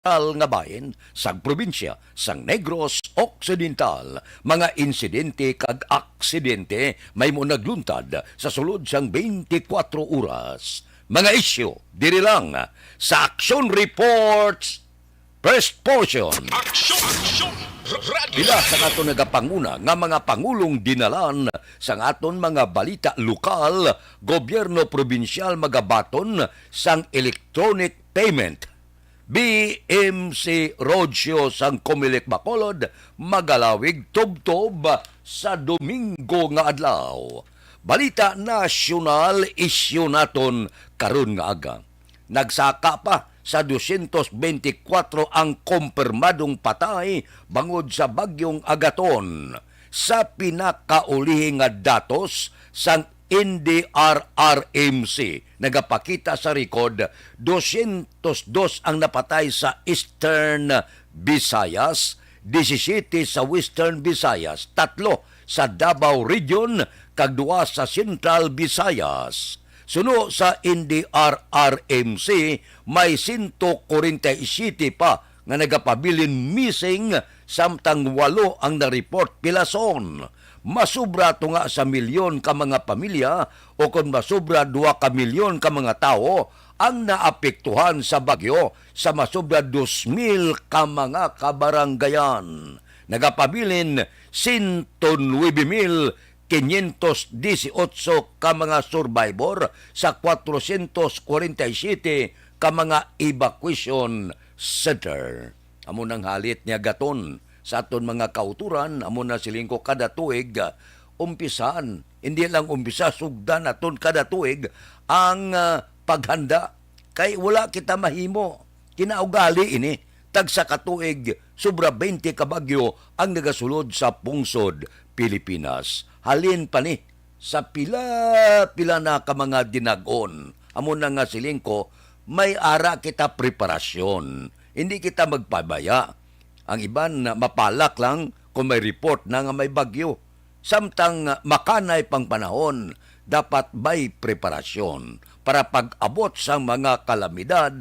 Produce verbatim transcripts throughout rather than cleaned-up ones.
kapital nga bahin sang probinsya sang Negros Occidental. Mga insidente kag aksidente may mo nagluntad sa sulod sang twenty-four oras. Mga isyu diri lang sa Action Reports First Portion. Action! Action! Radyo! Pila sa aton nagapanguna nga mga pangulong dinalan sang aton mga balita lokal, gobyerno probinsyal magabaton sang electronic payment. B M C Roadshow sang Comelec Bacolod magalawig tubtob sa Domingo nga adlaw. Balita nasyonal, isyu naton karon nga aga. Nagsaka pa sa dosyentos beintikwatro ang kompirmadong patay bangod sa Bagyong Agaton. Sa pinakaulihi nga datos sang N D R R M C, nagapakita sa rekord, dosyentos dos ang napatay sa Eastern Visayas, disisiyete sa Western Visayas, tatlo sa Davao Region, kag duha sa Central Visayas. Suno sa N D R R M C, may sento kwarenta y siyete pa nga nagapabilin missing, samtang walo ang na-report pilason. Masubra tunga sa milyon ka mga pamilya, o kon masubra duha ka milyon ka mga tawo ang naapektuhan sa bagyo sa masubra dos mil ka mga kabaranggayan. Nagapabilin sento nuebe mil quinientos dieciocho ka mga survivor sa kwatrosyentos kwarenta y siyete ka mga evacuation center. Amo nang halit ni Agaton sa aton mga kauturan, amo na siling ko kada tuig, ah, umpisan, hindi lang umpisa, sugdan naton kada tuig ang, ah, paghanda. Kay wala kita mahimo. Kinaugali ini, tagsa ka tuig, sobra twenty ka bagyo ang nagasulod sa pungsod Pilipinas. Halin pa ni sa pila-pila na ka mga dinag-on. Amo na nga siling ko, may ara kita preparasyon. Hindi kita magpabaya. Ang iban, mapalak lang kung may report na nga may bagyo. Samtang makanay pang panahon, dapat may preparasyon para pag-abot sang mga kalamidad,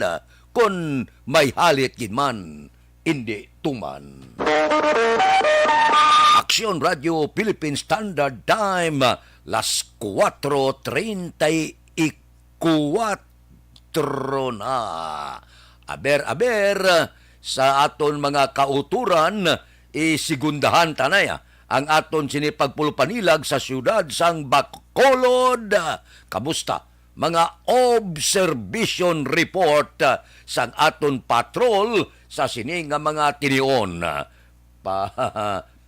kun may halit gid man, indi tuman. Aksyon Radio Philippine Standard Time, las kuwatro treinta y kuwatro na. Aber, aber, sa aton mga kauturan, isigundahan ta na ya ang aton sini pagpulupanilag sa siyudad sang Bacolod. Kamusta? Mga observation report, ah, sang aton patrol sa sini nga mga tinion. Pa,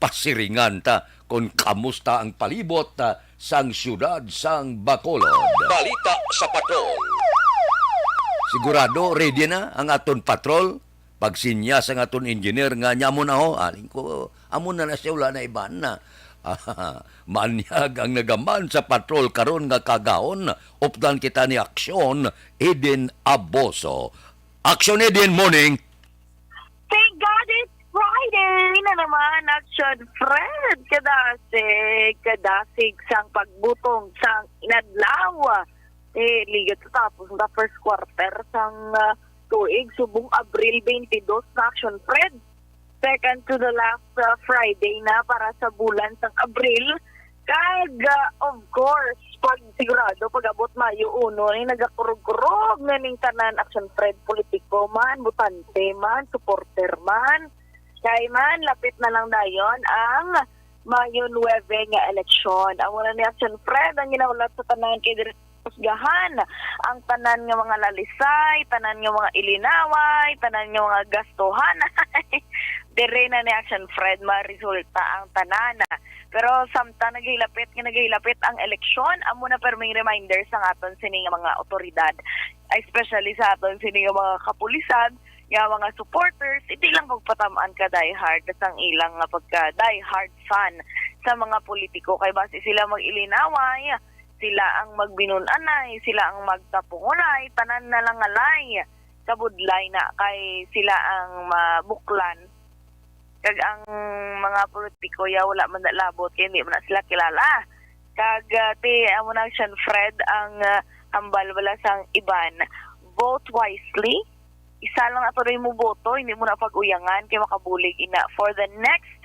pasiringan ta kon kamusta ang palibot, ah, sang siyudad sang Bacolod. Balita sa patrol. Sigurado ready na ang aton patrol? Pagsinyas sang aton engineer nga, "Nya mo na, ho." Aling ko, "Amo na na siya, wala na iban na." Maanyag ang nagaman sa patrol karon nga kagahon. Updan kita ni Aksyon Eden Aboso. Aksyon Eden, morning. Thank God it's Friday na naman, Action Fred. Kadasig, kadasig sang pagbutong sang inadlaw. Eh, ligat sa tapos na first quarter sang, ah, tuig, subong Abril twenty-two na, Action Fred. Second to the last, ah, Friday na para sa bulan sang Abril. Kag, ah, of course, pag sigurado, pag-abot Mayo uno, ay nagakurog-kurog na ning tanan, Action Fred, politiko man, botante man, supporter man. Kay man, lapit na lang dayon ang Mayo nuebe nga eleksyon. Amo na ni, Action Fred, ang ginahulat sa tanan kay diri husgahan ang tanan nga mga lalisay, tanan nga mga ilinaway, tanan nga mga gastuhan. Dire na ni, Action Fred, maresulta ang tanan. Pero samtang naghilapit nga naghilapit ang eleksyon, amo na perming reminder sa aton sini nga mga otoridad, especially sa aton sini nga mga kapulisan, nga mga supporters, hindi lang pagpatamaan ka diehard sang ilang nga pagka diehard fan sa mga politiko, kay basi sila mag-ilinaway, sila ang magbinun-anay, sila ang magtapungunay, tanan na lang nga lay, kabudlay na kay sila ang mabuklan. Kag ang mga politiko, ya, wala man na labot kay hindi man na sila kilala. Kag, ah, ti, amo na, Action Fred, ang, ah, hambal bala sang iban. Vote wisely, isa lang ato rin mo boto, hindi mo na pag-uyangan kay makabulig ina for the next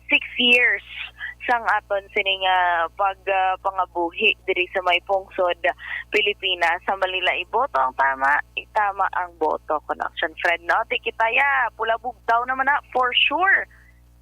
six years sang aton sini nga pag, ah, pangabuhi diri sa may pungsod Pilipinas. Sa Manila, iboto ang tama, itama ang boto. Connection friend, no? Di kita ya, pula bugtaw naman na, for sure.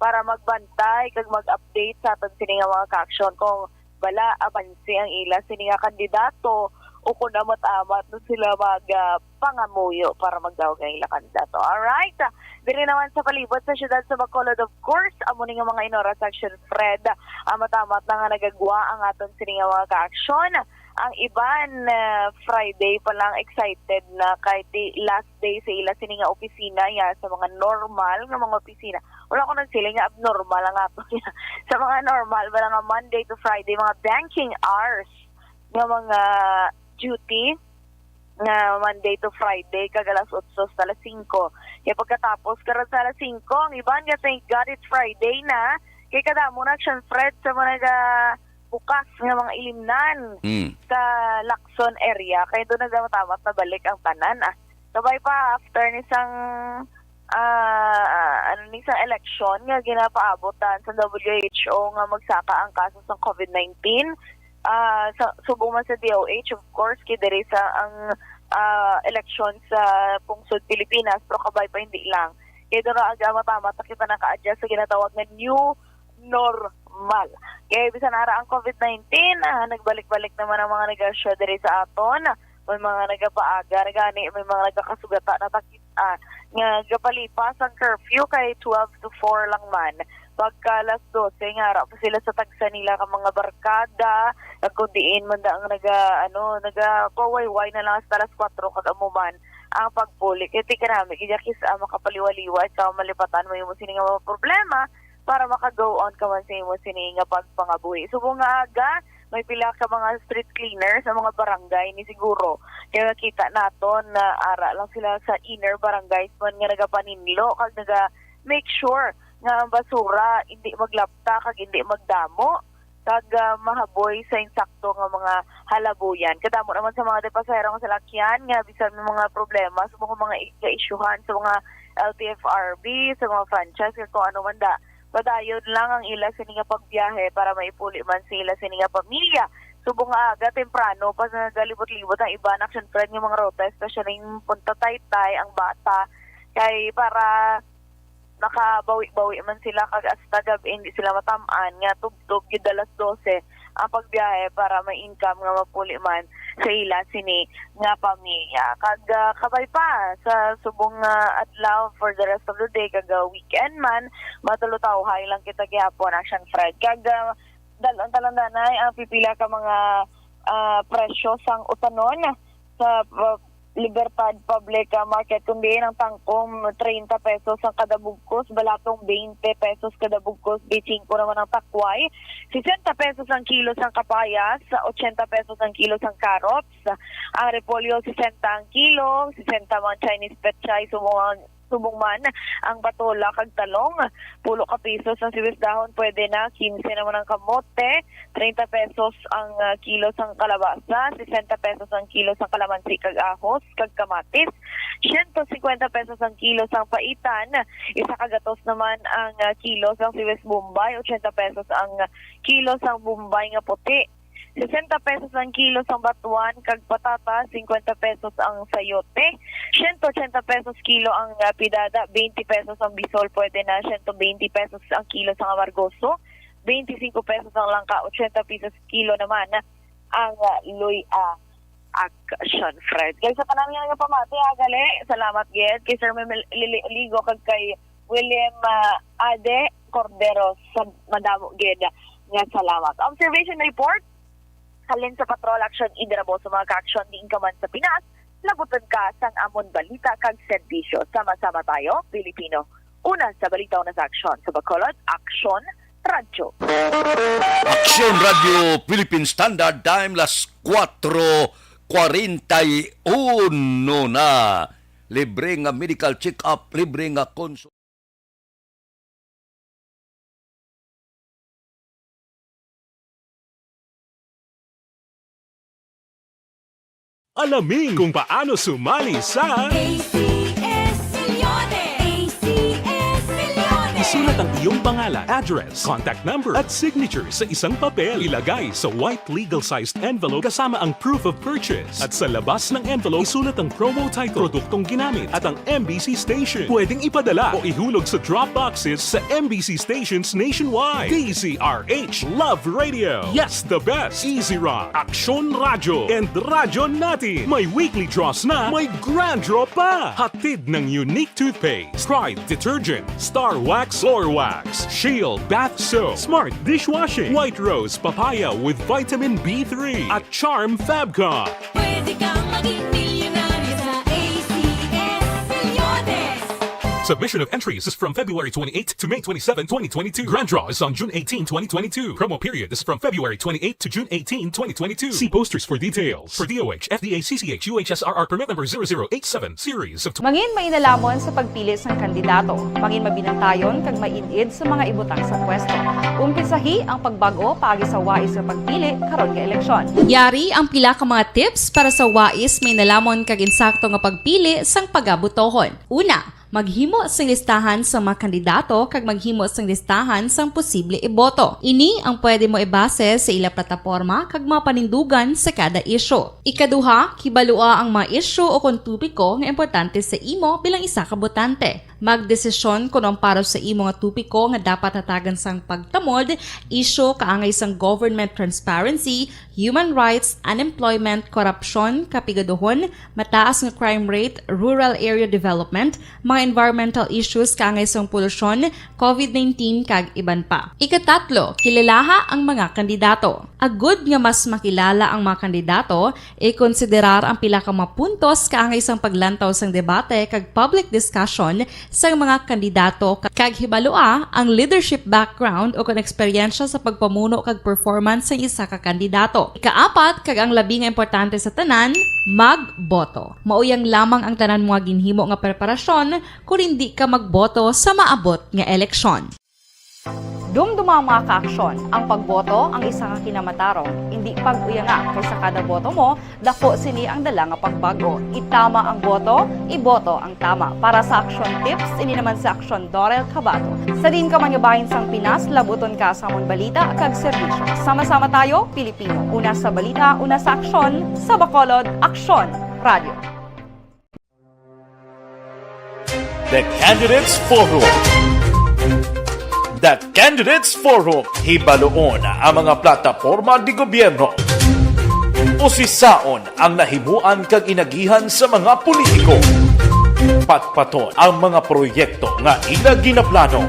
Para magbantay kag mag-update sa aton sini nga mga ka-aksyon kung bala amansi ang ila sini nga kandidato o kung amat-amat na sila mag, ah, pangamuyo para magdaog ang ila kandidato. Alright. Diri naman sa palibot sa siyudad sa Bacolod, of course, amo ni nga mga inora sa Action Fred. Amat-amat na nga nagagwa ang aton sini nga mga ka-aksyon. Ang iban, ah, Friday pa lang excited na kay ti last day sa ila sini nga opisina, ya, sa mga normal nga mga opisina. Wala ko nagsiling nga abnormal ang ato. Sa mga normal, wala nga Monday to Friday, mga banking hours nga mga duty nga Monday to Friday, kag alas otso hasta alas singko. Kaya pagkatapos, karon sa alas singko, ang iban nga, "Thank God it's Friday na." Kay kadamo na, Action Fred, sa mga naga-, bukas nga mga ilimnan Mm. sa Lacson area. Kaya doon nagdamatamat na balik ang tanan, ah. Kabay pa, after ni sang, ah, ano ni sang eleksyon nga ginapaabot, ah, sa W H O nga magsaka ang kaso sa covid nineteen, ah, sa, subong man sa D O H, of course, kay diri sa ang, ah, eleksyon sa pungsod Pilipinas, pero kabay pa hindi lang. Kay doon na aga matamat na kita naka-adjust sa ginatawag nga new normal. Kay bisan ara ang covid nineteen, ah, nagbalik-balik naman ang mga negosyo diri sa aton. May mga nagapaaga na gani, may mga nagakasugata na takita nga gapalipas ang curfew kay twelve to four lang man. Pagka alas dose nga ara pa sila sa tagsa nila ka mga barkada, kag kung diin man da ang naga, ano, nagapawayway na lang hasta alas kuwatro kag amo man ang pagpuli. Kay ti kanami, kaya kis-, ah, makapaliwaliwa sa malipatan mo yung sini nga mga problema para maka-go on ka man sa imo sini nga pagpangabuhi. Subong nga aga, may pila ka mga street cleaner sa mga barangay ni siguro. Kaya nakita naton na ara lang sila sa inner barangays man nga nagapaninlo kag naga make sure nga ang basura hindi maglapta kag hindi magdamo kag, ah, mahaboy sa insakto nga mga halabuyan. Kadamo naman sa mga pasahero nga salakyan nga bisan may mga problema sa mga, mga i-, ka-isyuhan sa mga L T F R B, sa mga franchise, kag kung ano man da. Padayon lang ang ila sini nga pagbiyahe para maipuli man sa ila sini nga pamilya. Subong nga aga, temprano pa sa galibot-libot ang iban, Action Fred, nga mga ruta, especially yung Punta Taytay, ang Bata, kay para makabawi-bawi man sila, kag hasta gab hindi sila matam-an nga tubtob gyud alas dose ang pagbiyahe para may income nga mapuli man sa ila sini nga pamilya. Kag, ah, kabay pa sa subong nga adlaw for the rest of the day, kag, ah, weekend man, matulutawhay lang kita gihapon, Action Fred. Kag, ah, dal-on ta lang danay ang pipila ka mga, ah, presyo sang utanon sa, ah, Libertad Public, ah, Market, kun diin ang tangkong treinta pesos ang kada bugkos, balatong veinte pesos kada bugkos, di singko naman ang takway, sesenta pesos ang kilo sang kapayas, ochenta pesos ang kilo sang carrots, ang repolyo, sesenta ang kilo, sesenta man Chinese pechay, subong, subong man ang patola kag talong, pulo ka pisos ang sibuyas dahon, pwede na, quince naman ang kamote, treinta pesos ang, ah, kilo sang kalabasa, sesenta pesos ang kilo sang kalamansi kag ahos kag kamatis, siyento singkwenta pesos ang kilo sang paitan, isa ka gatos naman ang, ah, kilo sang sibuyas bombay, ochenta pesos ang kilo sang bombay nga puti, sesenta pesos ang kilo sang batuan kag patatas, singkwenta pesos ang sayote, siyento ochenta pesos kilo ang, ah, pidada, twenty pesos ang bisol, pwede na, siyento twenty pesos ang kilo sang amargoso, twenty-cinco pesos ang langka, ochenta pesos kilo naman ang, ah, luya. Action, Fred. Kay sa tanan nga nagapamati, ah, gali, salamat gid kay Sir Mimil-, Lili Oligo kag kay William, ah, Ade Cordero. Sa madamo gid nga salamat. Observation report, halin sa Patrol Action Indrabo sa mga ka-action diin ka man sa Pinas, labuton ka sang amon balita kag serbisyo. Sama-sama tayo, Pilipino. Una sa balita, una sa aksyon. Sa Bacolod, Aksyon Radyo. Aksyon Radyo Philippine Standard Time, las kuwatro kwarenta y uno na. Libre nga medical check-up, libre nga konsul- Alamin kung paano sumali sa A C M. Sulat ang iyong pangalan, address, contact number, at signature sa isang papel. Ilagay sa white legal-sized envelope kasama ang proof of purchase. At sa labas ng envelope, isulat ang promo title, produktong ginamit, at ang M B C station. Pwedeng ipadala o ihulog sa drop boxes sa M B C stations nationwide. D Z R H Love Radio. Yes, the best. Easy Rock, Aksyon Radyo, and Radyo Natin. May weekly draws na, may grand draw pa. Hatid ng Unique Toothpaste, Pride Detergent, Star Wax, Floor Wax, Shield Bath Soap, Smart Dishwashing, White Rose Papaya with Vitamin B three, at Charm Fabcon. Pwede kang maging milyonaryo sa A C S Milyones. Submission of entries is from February twenty-eight to May twenty-seven, twenty twenty-two. Grand draw is on June eighteen, twenty twenty-two. Promo period is from February twenty-eight to June eighteen, twenty twenty-two. See posters for details. For D O H, F D A, C C H, U H S R R permit number zero zero eight seven, series of Mangin mainalhamon sa pagpili sang kandidato. Mangin mabinantayon kag maid-id sa mga ibutang sa pwesto. Umpisahi ang pagbag-o paagi sa wais nga pagpili karon nga eleksyon. Yari ang pila ka mga tips para sa wais, mainalhamon kag insakto nga pagpili sang pagabotohon. Una, maghimo sing listahan sa mga kandidato kag maghimo sing listahan sang posible iboto. Ini ang pwede mo ibase sa ila plataporma kag mga panindugan sa kada isyu. Ikaduha, kibalua ang mga isyu o kon topiko nga importante sa imo bilang isa ka botante. Magdesisyon kon ang para sa imo nga topiko nga dapat hatagan sang pagtamod, isyu kaangay sang government transparency, human rights, unemployment, korupsyon, kapigaduhon, mataas nga crime rate, rural area development, mga environmental issues kaangay sang polusyon, covid nineteen, kag iban pa. Ikatatlo, kilalaha ang mga kandidato. Agud nga mas makilala ang mga kandidato, ikonsiderar ang pila ka mga puntos kaangay sang paglantaw sang debate kag public discussion sang mga kandidato, kag hibalua ang leadership background o kon eksperyensya sa pagpamuno kag performance sang isa ka kandidato. Ikaapat, kag ang labi nga importante sa tanan, magboto. Mauyang lamang ang tanan mo nga ginhimo nga preparasyon kon indi ka magboto sa maabot nga eleksyon. Dumduma ang mga kaaksyon. Ang pagboto ang isa ka kinamatarong, indi pag-uyanga, kay sa kada boto mo, daku sini ang dala nga pagbag-o. Itama ang boto, iboto ang tama. Para sa Aksyon Tips, ini naman si Aksyon Dorel Cabato. Sa diin ka man nga bahin sang Pinas, labuton ka sa amon balita kag serbisyo. Sama-sama tayo, Pilipino. Una sa balita, una sa aksyon, sa Bacolod, Aksyon Radio. The Candidates Forum. The Candidates Forum, hibaluon ang mga plataporma di gobyerno. Usisaon ang nahimuan kag inagihan sa mga politiko. Patpaton ang mga proyekto nga ila ginaplano.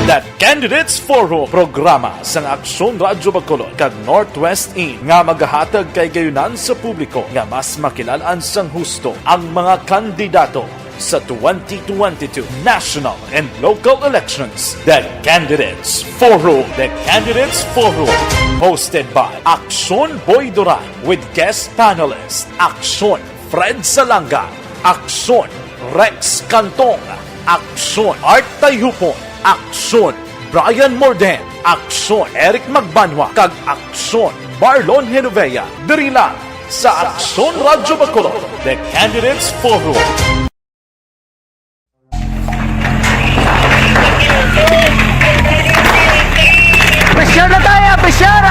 The Candidates Forum, programa sang Aksyon Radyo Bacolod kag Northwest In nga magahatag kahigayonan sa publiko nga mas makilalan sang husto ang mga kandidato sa twenty twenty-two national and local elections. The Candidates Forum. The Candidates Forum, hosted by Aksyon Boy Duran with guest panelist Aksyon Fred Salanga, Aksyon Rex Cantong, Aksyon Art Tayhupon, Aksyon Brian Morden, Aksyon Eric Magbanwa, kag Aksyon Marlon Genovea. Diri lang sa Aksyon Radyo Bacolod, The Candidates Forum. Pressure na tayo, pressure!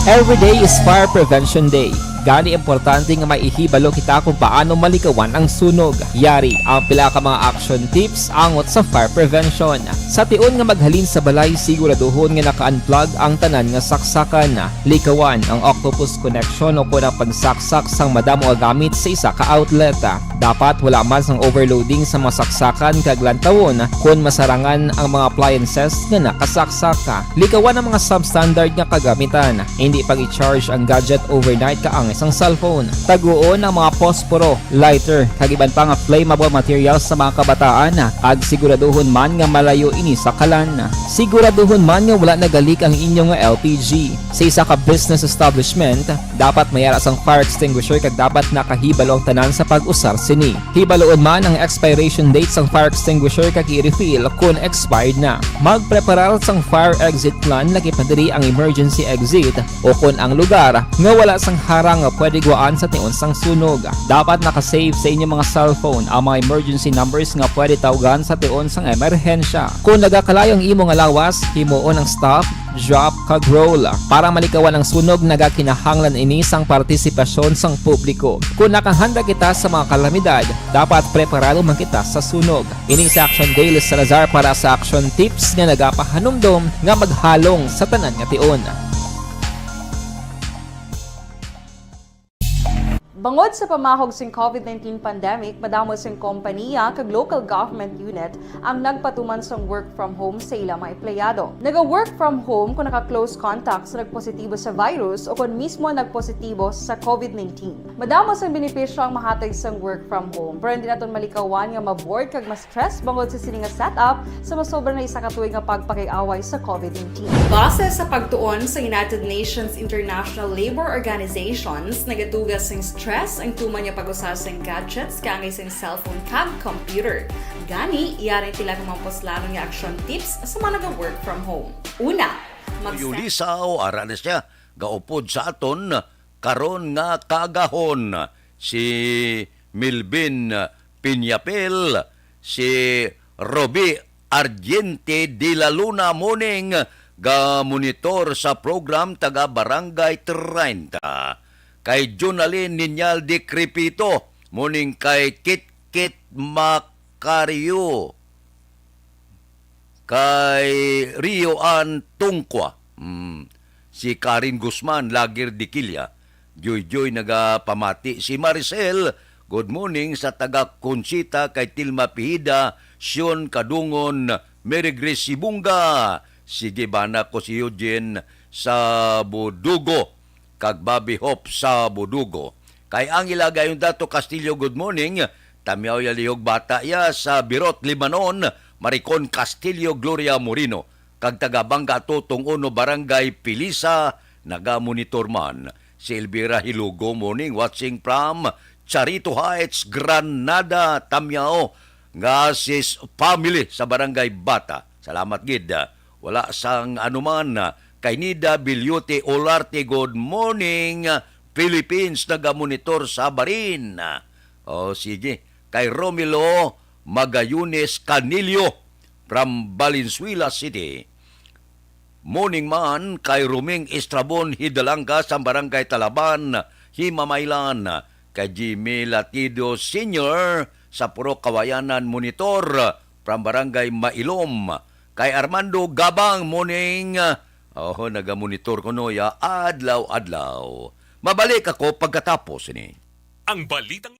Every day is Fire Prevention Day. Gani, importante nga maihibalo kita kung paano malikawan ang sunog. Yari ang pila ka mga action tips angot sa fire prevention. Sa tion nga maghalin sa balay, siguraduhon nga naka-unplug ang tanan nga saksakan. Likawan ang octopus connection o kon ang pagsaksak sang madamo nga gamit sa isa ka outlet. Dapat wala man sang overloading sa mga saksakan kag lantawon kon masarangan ang mga appliances nga nakasaksak. Likawan ang mga substandard nga kagamitan. Hindi pag-i-charge ang gadget overnight kaangay sang cellphone. Taguon ang mga posporo, lighter, kag iban pa nga flammable materials sa mga kabataan, kag siguraduhon man nga malayo ini sa kalan. Siguraduhon man nga wala nagalik ang inyo nga L P G. Sa isa ka business establishment, dapat may ara sang fire extinguisher kag dapat nakahibalo ang tanan sa pag-usar sini. Hibaluon man ang expiration date sang fire extinguisher kag i-refill kon expired na. Magpreparar sang fire exit plan, lakip na diri ang emergency exit, o kon ang lugar nga wala sang harang nga pwede gwaan sa tion sang sunog. Dapat naka-save sa inyo mga cellphone ang mga emergency numbers nga pwede tawgan sa tion sang emerhensya. Kon nagakalayo ang imo nga lawas, himuon ang stop, drop, kag roll. Para malikawan ang sunog, nagakinahanglan ini sang partisipasyon sang publiko. Kon nakahanda kita sa mga kalamidad, dapat preparado man kita sa sunog. Ini si Action Dale Salazar para sa Action Tips nga nagapahanumdom nga maghalong sa tanan nga tion. Bangod sa pamahog sing covid nineteen pandemic, madamo sing kompaniya kag local government unit ang nagpatuman sang work from home sa ila mga empleyado. Naga-work from home kung naka-close contact sa nagpositibo sa virus o kon mismo nagpositibo sa covid nineteen. Madamo sang benepisyo ang mahatag sang work from home, pero hindi naton malikawan nga ma-bored kag ma-stress bangod sa sini nga setup sa masobra na isa ka tuig nga pagpakig-away sa covid nineteen. Base sa pagtuon sa United Nations International Labour Organizations, nagaduga sing stress ang tuman nga pag-usa sing gadgets kaangay sing cellphone kag computer. Gani, yari ang pila ka mga puslanon nga action tips sa mga naga-work from home. Una, magsa- Yulisaw, ara na siya, gaupod sa aton karon nga kaagahon, si Melvin Piñapel, si Robi Ardiente de la Luna, morning, ga monitor sa program taga Barangay treinta. Kay Jonalyn Niñal Decrepito, morning, kay Kitkit Macario, kay Rio Ann Tungkwa. Hmm. Si Karen Guzman, Laguer de Quilla. Joy-joy nagapamati. Si Maricel, good morning sa taga Conchita, kay Tilma Pihida, Sion Kadungon, Mary Grace Sibunga. Sige, bana ko si Eugene sa Budugo, kag Bobby Hope sa Budugo. Kay Angela Gayondato Castillo, good morning. Tamyaw ya lihog bata ya sa Birot, Limanon, Maricon Castillo, Gloria Moreno, kag taga Bangga Totong Uno, Barangay Pilisa, naga-monitor man. Si Elvira Hilugo, morning, watching from Charito Heights, Granada, Tamyaw, nga sis family sa Barangay Bata. Salamat gid. Wala sang anuman. Kay Nida Bilyote Olarte, good morning, Philippines, naga-monitor sa Barin. O, sige. Kay Romelo Magayones Canillo from Valenzuela City. Morning man kay Roming Estrabon Hidalanga sa Barangay Talaban, Himamaylan, kay Jimmy Latido Senior sa Purok Kawayanan, monitor from Barangay Mailom, kay Armando Gabang, morning. Oh, naga-monitor ko, no, ya, adlaw-adlaw. Mabalik ako pagkatapos ini. Ang balitang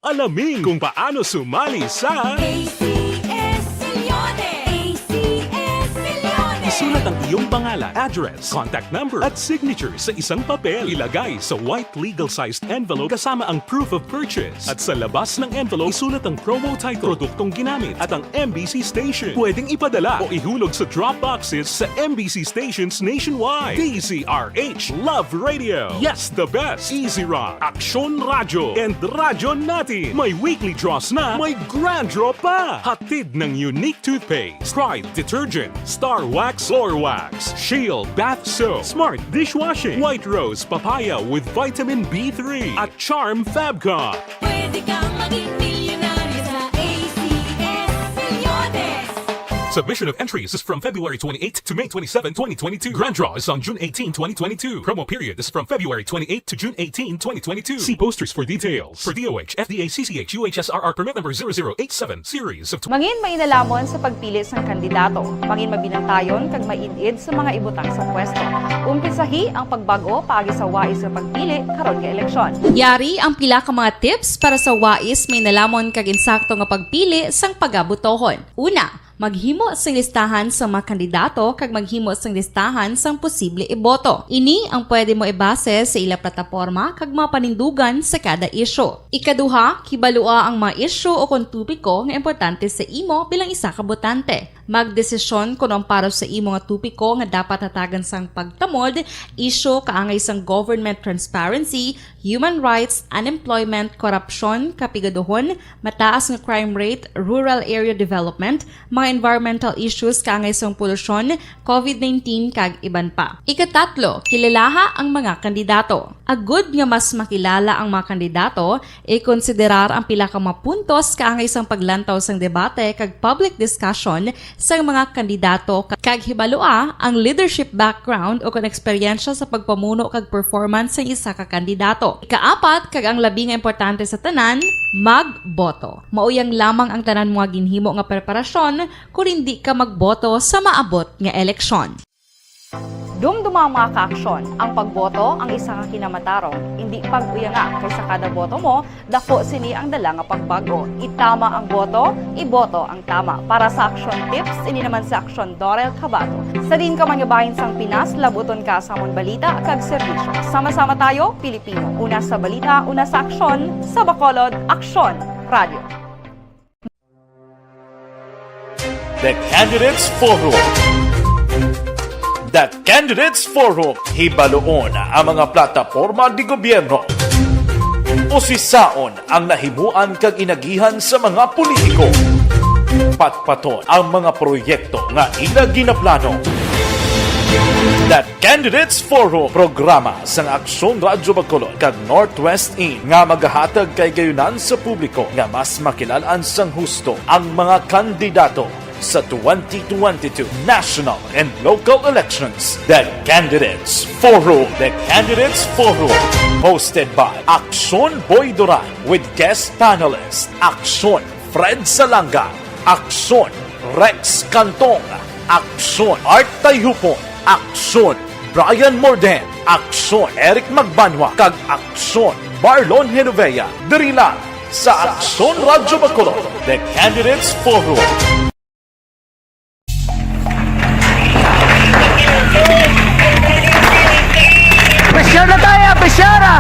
Alamin kung paano sumali sa A C S Millones! A C S Millones! Isulat ang iyong pangalan, address, contact number, at signature sa isang papel. Ilagay sa white legal-sized envelope kasama ang proof of purchase. At sa labas ng envelope, isulat ang promo title, produktong ginamit, at ang M B C station. Pwedeng ipadala o ihulog sa drop boxes sa M B C stations nationwide. D Z R H Love Radio. Yes, the best. Easy Rock. Aksyon Radyo. And Radyo Natin. May weekly draws na, may grand draw pa. Hatid ng Unique Toothpaste, Pride Detergent, Star Wax Floor Wax, Shield Bath Soap, Smart Dishwashing, White Rose Papaya with Vitamin B three, at Charm Fabcon. Pwede kang maging milyonaryo sa A C S Millones. Submission of entries is from February twenty-eighth to May twenty-seven, twenty twenty-two. Grand draw is on June eighteenth, twenty twenty-two. Promo period is from February twenty-eighth to June eighteenth, twenty twenty-two. See posters for details. For D O H, F D A, C C H, U H S R R permit number zero zero eight seven, series of tw- Mangin mainalamon sa pagpili sang kandidato. Mangin mabinantayon kag maid-id sa mga ibutang sa pwesto. Umpisahi ang pagbag-o paagi sa wais nga pagpili karon nga eleksyon. Yari ang pila ka mga tips para sa wais, mainalamon kag insakto nga pagpili sang pagabotohon. Una, maghimo sing listahan sa mga kandidato kag maghimo sing listahan sang posible iboto. Ini ang pwede mo ibase sa ila plataporma kag mga panindugan sa kada isyu. Ikaduha, kibalua ang mga isyu o kon topiko nga importante sa imo bilang isa ka botante. Magdesisyon kon ang para sa imo nga topiko nga dapat hatagan sang pagtamod, isyu kaangay sang government transparency, human rights, unemployment, korupsyon, kapigaduhon, mataas nga crime rate, rural area development, mga environmental issues kaangay sang polusyon, covid nineteen, kag iban pa. Ikatatlo, kilalaha ang mga kandidato. Agud nga mas makilala ang mga kandidato, ikonsiderar ang pila ka mga puntos kaangay sang paglantaw sang debate kag public discussion sang mga kandidato, kag hibalua ang leadership background o kon eksperyensya sa pagpamuno kag performance sang isa ka kandidato. Ikaapat, kag ang labi nga importante sa tanan, magboto. Mauyang lamang ang tanan mo nga ginhimo nga preparasyon kon indi ka magboto sa maabot nga eleksyon. Dumduma ang mga kaaksyon. Ang pagboto ang isa ka kinamatarong. Indi pag-uyanga, kay sa kada boto mo, dako sini ang dala nga pagbago. Itama ang boto, iboto ang tama. Para sa Aksyon Tips, ini naman si Aksyon Dorel Cabato. Sa diin ka man nga bahin sang Pinas, labuton ka sa amon balita kag serbisyo. Sama-sama tayo, Pilipino. Una sa balita, una sa aksyon, sa Bacolod, Aksyon Radio. The Candidates Forum. The Candidates Forum, hibaluon ang mga plataporma de gobyerno. Usisaon ang nahimuan kag inagihan sa mga politiko. Patpaton ang mga proyekto nga ila ginaplano. The Candidates Forum, programa sang Aksyon Radyo Bacolod kag Northwest In nga magahatag kahigayonan sa publiko nga mas makilalaan sang husto ang mga kandidato sa twenty twenty-two national and local elections. The Candidates Forum. The Candidates Forum, hosted by Aksyon Boy Duran with guest panelist Aksyon Fred Salanga, Aksyon Rex Cantong, Aksyon Art Tayhupon, Aksyon Brian Morden, Aksyon Eric Magbanwa, kag Aksyon Marlon Genovea, diri lang sa Aksyon Radyo Bacolod, The Candidates Forum. Pressure na tayo, pressure ah!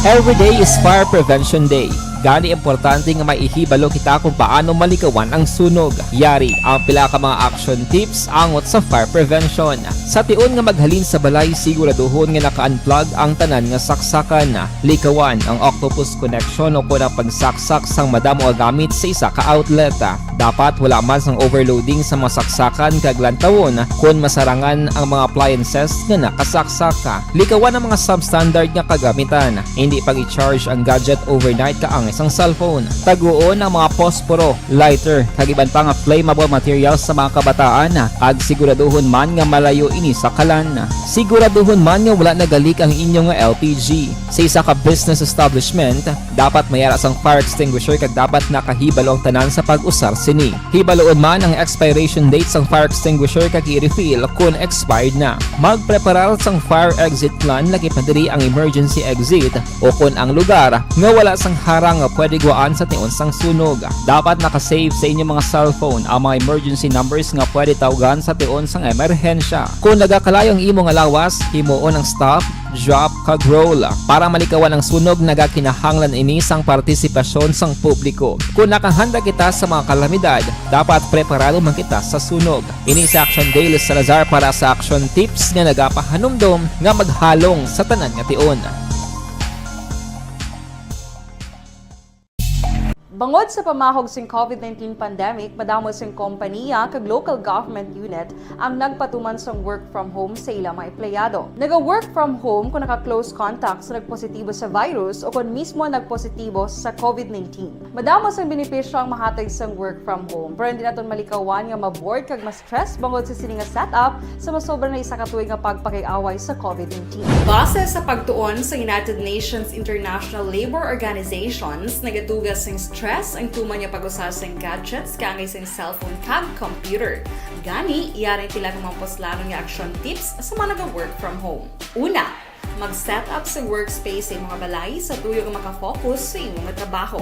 Every day is Fire Prevention Day. Gani, importante nga may ihibalo kita kung paano malikawan ang sunog. Yari ang pila ka mga action tips angot sa fire prevention. Sa tion nga maghalin sa balay, siguraduhon nga naka-unplug ang tanan nga saksakan. Likawan ang octopus connection o kon ang pagsaksak sang madamo nga gamit sa isa ka outlet. Dapat wala man sang overloading sa mga saksakan kag lantawon kon masarangan ang mga appliances nga nakasaksak. Likawan ang mga substandard nga kagamitan. Indi pag-i-charge ang gadget overnight kaangay sang cellphone. Taguon ang mga posporo, lighter, kag iban pa nga flammable materials sa mga kabataan, kag siguraduhon man nga malayo ini sa kalan. Siguraduhon man nga wala nagalik ang inyo nga L P G. Sa isa ka business establishment, dapat may ara sang fire extinguisher kag dapat nakahibalo ang tanan sa pag-usar sini. Hibaluon man ang expiration date sang fire extinguisher kag i-refill kon expired na. Magpreparar sang fire exit plan, lakip na diri ang emergency exit o kon ang lugar nga wala sang harang nga pwede guwaan sa tion sang sunog. Dapat naka-save sa inyo mga cellphone ang mga emergency numbers nga pwede tawgan sa tion sang emerhensya. Kon nagakalayo ang imo nga lawas, himuon ang stop, drop, kag roll. Para malikawan ang sunog, nagakinahanglan ini sang partisipasyon sang publiko. Kon nakahanda kita sa mga kalamidad, dapat preparado man kita sa sunog. Ini si Action Dale Salazar para sa Action Tips nga nagapahanumdom nga maghalong sa tanan nga tion. Bangod sa pamahog sing COVID nineteen pandemic, madamo sing kompaniya kag local government unit ang nagpatuman sang work from home sa ilang mga empleyado. Naga-work from home kung naka-close contact sa nagpositibo sa virus o kon mismo nagpositibo sa COVID nineteen. Madamo sang benepisyo ang mahatag sang work from home, pero hindi naton malikawan nga ma-bored kag ma-stress bangod sa sini nga setup sa masobra na isa ka tuig nga pagpakig-away sa COVID nineteen. Base sa pagtuon sa United Nations International Labour Organizations, nagatuga sing stress ang tuman nga pag-usa sing gadgets kaangay sing cellphone kag computer. Gani, yari ang pila ka mga puslanon nga action tips sa mga naga-work from home. Una, mag-set up sa workspace sa imong balay sa tuyo nga makafocus sa imong trabaho.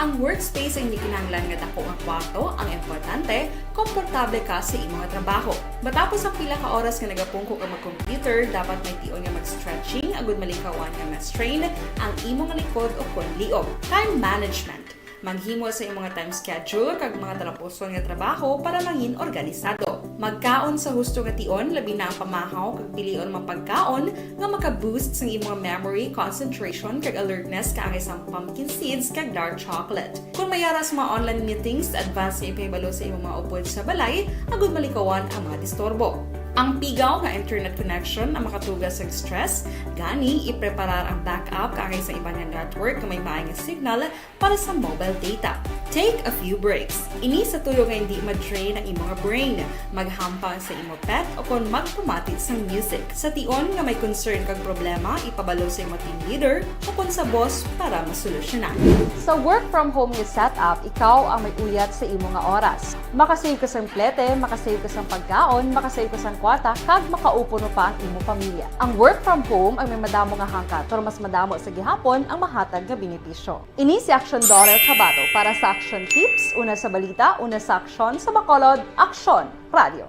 Ang workspace ay hindi kinahanglan nga dako nga kwarto ang importante, komportable ka sa imong trabaho. Matapos ang pila ka oras nga nagapungko ka mag-computer, dapat may tion nga mag-stretching agud malikawan nga ma-strain ang imong likod o kon liog. Time management. Maghimo sa imong time schedule kag mga talapuson nga trabaho para mangin organisado. Magkaon sa husto nga tion, labi na ang pamahaw kag pilion mga pagkaon nga maka-boost sang imong memory, concentration, kag alertness kaangay sang pumpkin seeds kag dark chocolate. Kung may ara sa mga online meetings, advance nga ipahibalo sa imong mga upod sa balay agud malikawan ang mga disturbo. Ang pigaw nga internet connection ang makatuga sa stress, gani ipreparar ang backup kaangay sa iban nga network nga may maay nga signal para sa mobile data. Take a few breaks. Ini sa tuyo nga hindi ma-drain ang imong brain. Maghampang sa imo pet o kon magpamati sang music. Sa tion nga may concern kag problema, ipabalo sa imo team leader o kon sa boss para masolusyonan. Sa work from home nga setup, ikaw ang may uyat sa imo nga oras. Makasave ka sang plete, makasave ka sang pagkaon, makasave ka sang kwarta, kag makaupo pa ang imo pamilya. Ang work from home ang may madamo nga hangkat, pero mas madamo sa gihapon ang mahatag nga benepisyo. Ini si Action Dollar Kabato para sa Action Tips, una sa balita, una sa aksyon, sa Bacolod, Aksyon Radio.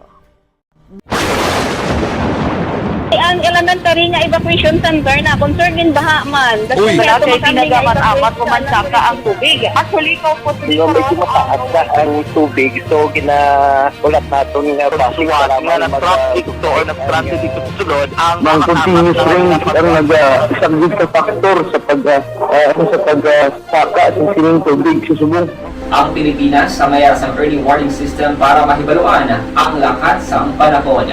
Ang elementary nga evacuation center na concern gin baha man. Uy! Wala kay ginagamit-amat o mansaka ang tubig. Actually, ikaw po, medyo mataas na ang tubig, so ginahulat naton nga base para nga mag-, nag-traffic to or nag-transit dito sa sulod ang mga continuous rain ang nag-, ah, isang big factor sa pag, ah, ah, sa pag, ah, saka sa sining tubig sa subong. Ang Pilipinas ang may sang early warning system para mahibaluan ang lakat sang panahon.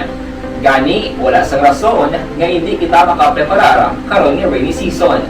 Gani, wala sang rason nga hindi kita makapreparar karon nga rainy season.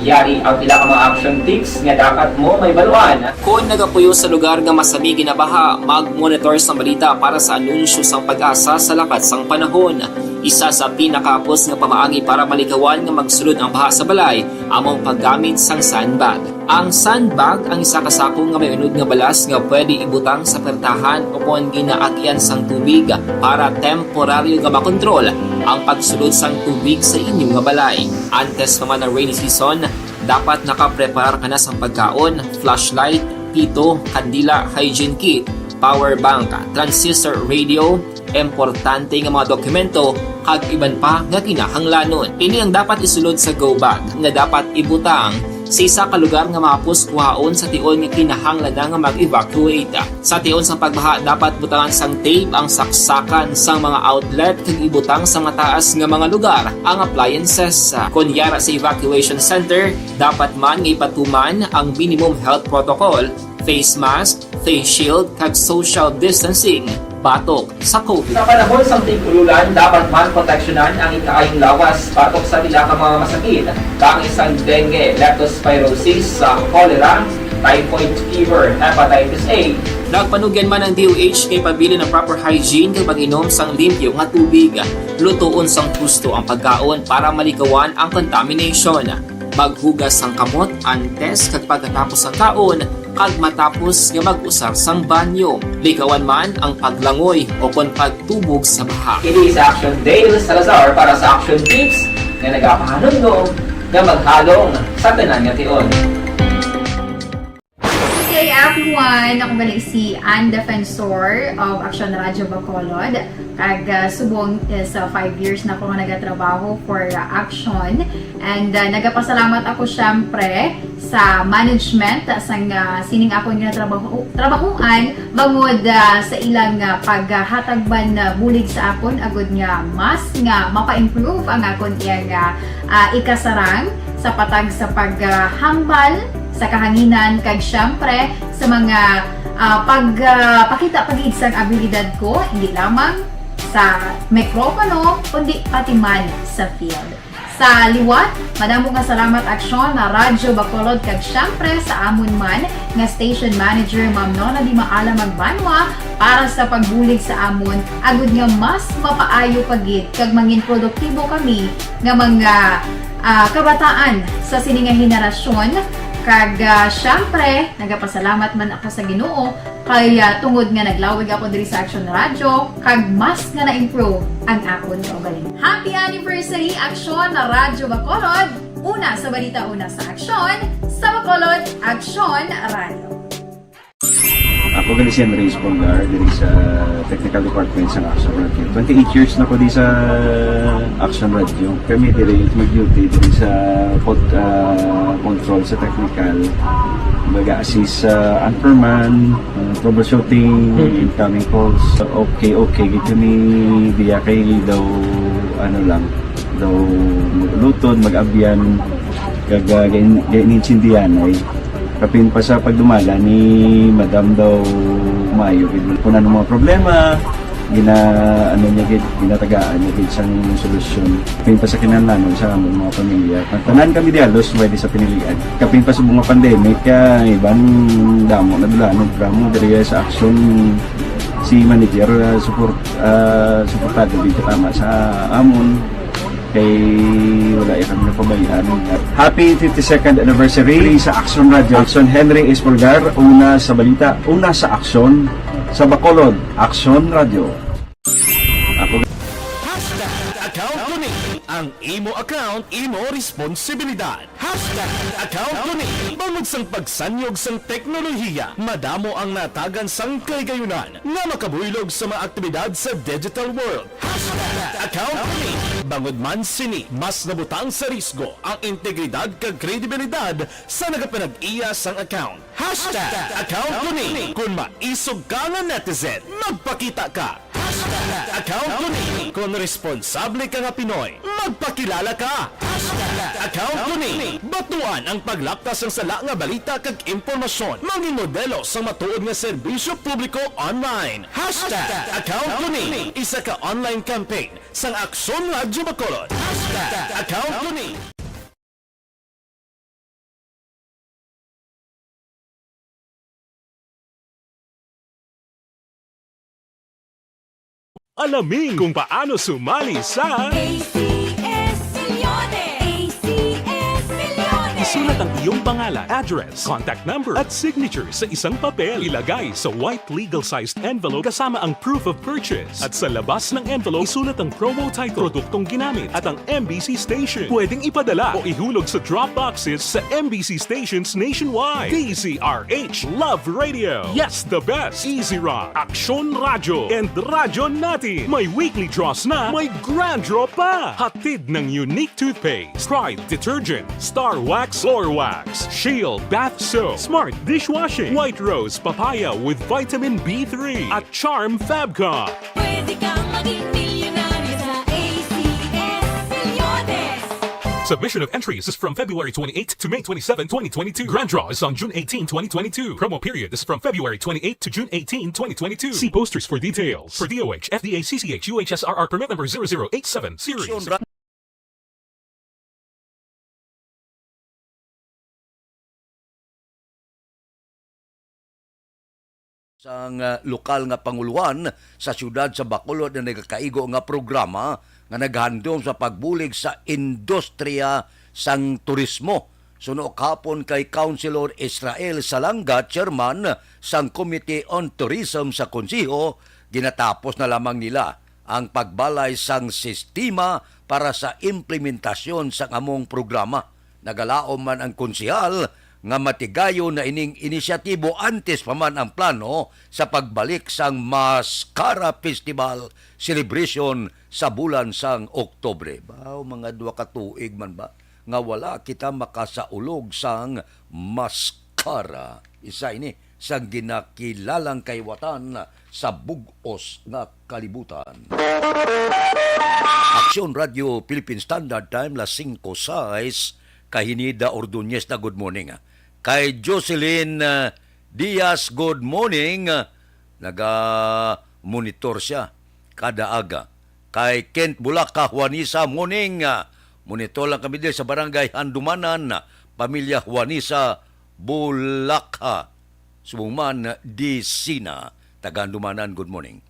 Yari ang pila ka mga action tips nga dapat mo mahibaluan. Kon nagapuyo sa lugar nga masami ginabaha, mag-monitor sang balita para sa anunsyo sang PAGASA sa lakat sang panahon. Isa sa pinakahapos nga pamaagi para malikawan nga magsulod ang baha sa balay amo ang paggamit sang sandbag. Ang sandbag ang isa ka sako nga may unod nga balas nga pwede ibutang sa pertahan o kon ginaagian sang tubig para temporaryo nga makontrol ang pagsulod sang tubig sa inyo nga balay. Antes pa man ang rainy season, dapat nakapreparar ka na sang pagkaon, flashlight, pito, kandila, hygiene kit, power bank, transistor radio, importante nga mga dokumento, kag iban pa nga kinahanglanon. Ini ang dapat isulod sa go bag nga dapat ibutang sa isa ka lugar nga mahapos kuhaon sa tion nga kinahanglan na nga mag-evacuate. Sa tion sang pagbaha, dapat butangan sang tape ang saksakan sang mga outlet kag ibutang sa mataas nga mga lugar ang appliances. Kon yara sa evacuation center, dapat man nga ipatuman ang minimum health protocol, face mask, face shield, kag social distancing batok sa COVID. Sa panahon sang tig-ululan, dapat man proteksyonan ang ikaayong lawas batok sa pila ka mga masakit, kaangay sang dengue, leptospirosis, sa cholera, typhoid fever, hepatitis A. Nagpanugyan man ang D O H nga ipabilin ang proper hygiene kag pag-inom sang limpyo nga tubig. Lutoon sang husto ang pagkaon para malikawan ang contamination. Maghugas sang kamot antes kag pagkatapos sang kaon kag matapos nga mag-usar sang banyo. Likawan man ang paglangoy o kon pagtubog sa baha. Ini si Action Dale Salazar para sa Action Tips nga nagapahanumdom nga maghalong sa tanan nga tion. Good day, everyone! Ako gali si Ann Defensor of Action Radio Bacolod. Kag, ah, subong is, ah, five years na ako nga nagatrabaho for, ah, Action. And, ah, nagapasalamat ako, syempre, sa management, ah, sang, ah, sining akon nga trabaho, trabahoan, bangod, ah, sa ilang, ah, paghatag man, ah, bulig sa akon, agud nga mas nga mapa-improve ang akon iyang, ah, ah, ikasarang sa patag sa paghambal sa kahanginan, kag siyempre sa mga, ah, pag, ah, pakita pa gid sang abilidad ko, hindi lamang sa mikropono, kundi pati man sa field. Sa liwat, madamo nga salamat, Aksyon na Radyo Bacolod, kag siyempre sa amon man nga station manager, Ma'am Nona Di Maala Magbanwa, para sa pagbulig sa amon, agud nga mas mapaayo pa gid kag mangin produktibo kami nga mga, ah, kabataan sa sini nga henerasyon. Kag, ah, siyempre, nagapasalamat man ako sa Ginoo kay, ah, tungod nga naglawig ako diri sa Action Radio, kag mas nga na-improve ang akon kaugalingon. Happy anniversary, Aksyon na Radyo Bacolod! Una sa balita, una sa aksyon, sa Bacolod, Aksyon Radio. Ako gali si Andres Polgar diri sa technical department sa Action Radio. Twenty-eight years na ko di sa Action Radio. Kami diri mag-duty diri sa pod, ah, control sa technical. Baga assist sa anchorman, ah, troubleshooting, incoming calls. Okay, okay. Gid kami diya kay daw ano lang, daw mag-uluton, mag-abyan, kag ah, gain- gainintindihan ay kapin pa sa pagdumala ni Madam daw maayo gid kung ano mga problema, gina ano niya gid, ginatagaan niya gid sang solusyon. Kapin pa sa kinahanglanon sa among mga pamilya. Ang tanan kami di halos may di sa pinilian. Kapin pa sa mga pandemic kay iban damo na dulanon, drama diri sa action si manager, ah, support ah, suportado gid tama sa amon kay wala ya kami napabayaan. Happy fifty-second anniversary sa Action Radio. Action, Henry Espolgar, una sa balita, una sa aksyon, sa Bacolod, Action Radio. Ako Hashtag account ko ni. Ang imo account, imo responsibilidad. Hashtag account ko ni. Bangod sang pagsanyog sang teknolohiya, madamo ang natagan sang kahigayunan nga makabuylog sa mga aktibidad sa digital world. Hashtag account ko ni. Bangod man sini, mas nabutang sa risgo ang integridad kag kredibilidad sa nagapanag-iya sang account. Hashtag account ko ni. Kon maisog ka nga netizen, magpakita ka. Hashtag account ko ni. Kon responsable ka nga Pinoy, magpakilala ka. Hashtag account ko ni. Batuan ang paglapta sang sala nga balita kag impormasyon. Mangin modelo sang matuod nga serbisyo publiko online. Hashtag account ko ni. Isa ka online campaign sang Aksyon Radyo Bacolod. Hashtag account ko ni. Alamin kung paano sumali sa A C S Milyones! A C S Milyones! Isulat ang iyong pangalan, address, contact number, at signature sa isang papel. Ilagay sa white legal-sized envelope kasama ang proof of purchase. At sa labas ng envelope, isulat ang promo title, produktong ginamit, at ang M B C station. Pwedeng ipadala o ihulog sa drop boxes sa M B C stations nationwide. D Z R H Love Radio. Yes, the best. Easy Rock. Aksyon Radyo and Radyo Natin. May weekly draws na, may grand draw pa. Hatid ng Unique Toothpaste, Pride Detergent, Star Wax Floor Wax, Shield Bath Soap, Smart Dishwashing, White Rose Papaya with Vitamin B three, at Charm Fabcon. Pwede kang maging milyonaryo sa A C S Milyones! Submission of entries is from February twenty-eighth to May twenty-seven, twenty twenty-two. Grand draw is on June eighteen, twenty twenty-two. Promo period is from February twenty-eighth to June eighteen, twenty twenty-two. See posters for details. For D O H, F D A, C C H, U H S R R permit number zero zero eight seven series. Sang, ah, lokal nga panguluhan sa siyudad sa Bacolod ang nagakaigo nga programa nga naghandom sa pagbulig sa industriya sang turismo. Suno kahapon kay Councilor Israel Salanga, chairman sang Committee on Tourism sa Konseho, ginatapos na lamang nila ang pagbalay sang sistema para sa implementasyon sang among programa. Nagalaom man ang konsehal nga matigayon na ining inisyatibo antes pa man ang plano sa pagbalik sang Mascara Festival celebration sa bulan sang Oktubre. Bao, mga duha ka tuig man ba nga wala kita makasaulog sang Mascara. Isa ini sang ginakilalang kahiwatan sa bug-os nga kalibutan. Aksyon Radio Philippine Standard Time, las singko sais, Kahinida Ordonez na, good morning, ah. Kay Jocelyn, ah, Diaz, good morning. Ah, naga-monitor siya kada aga. Kay Kent Bulaca, Juanisa, morning. Ah, monitor lang kami diri sa Barangay Handumanan, pamilya Juanisa Bulaca, Subong man, Disina, taga Handumanan, good morning.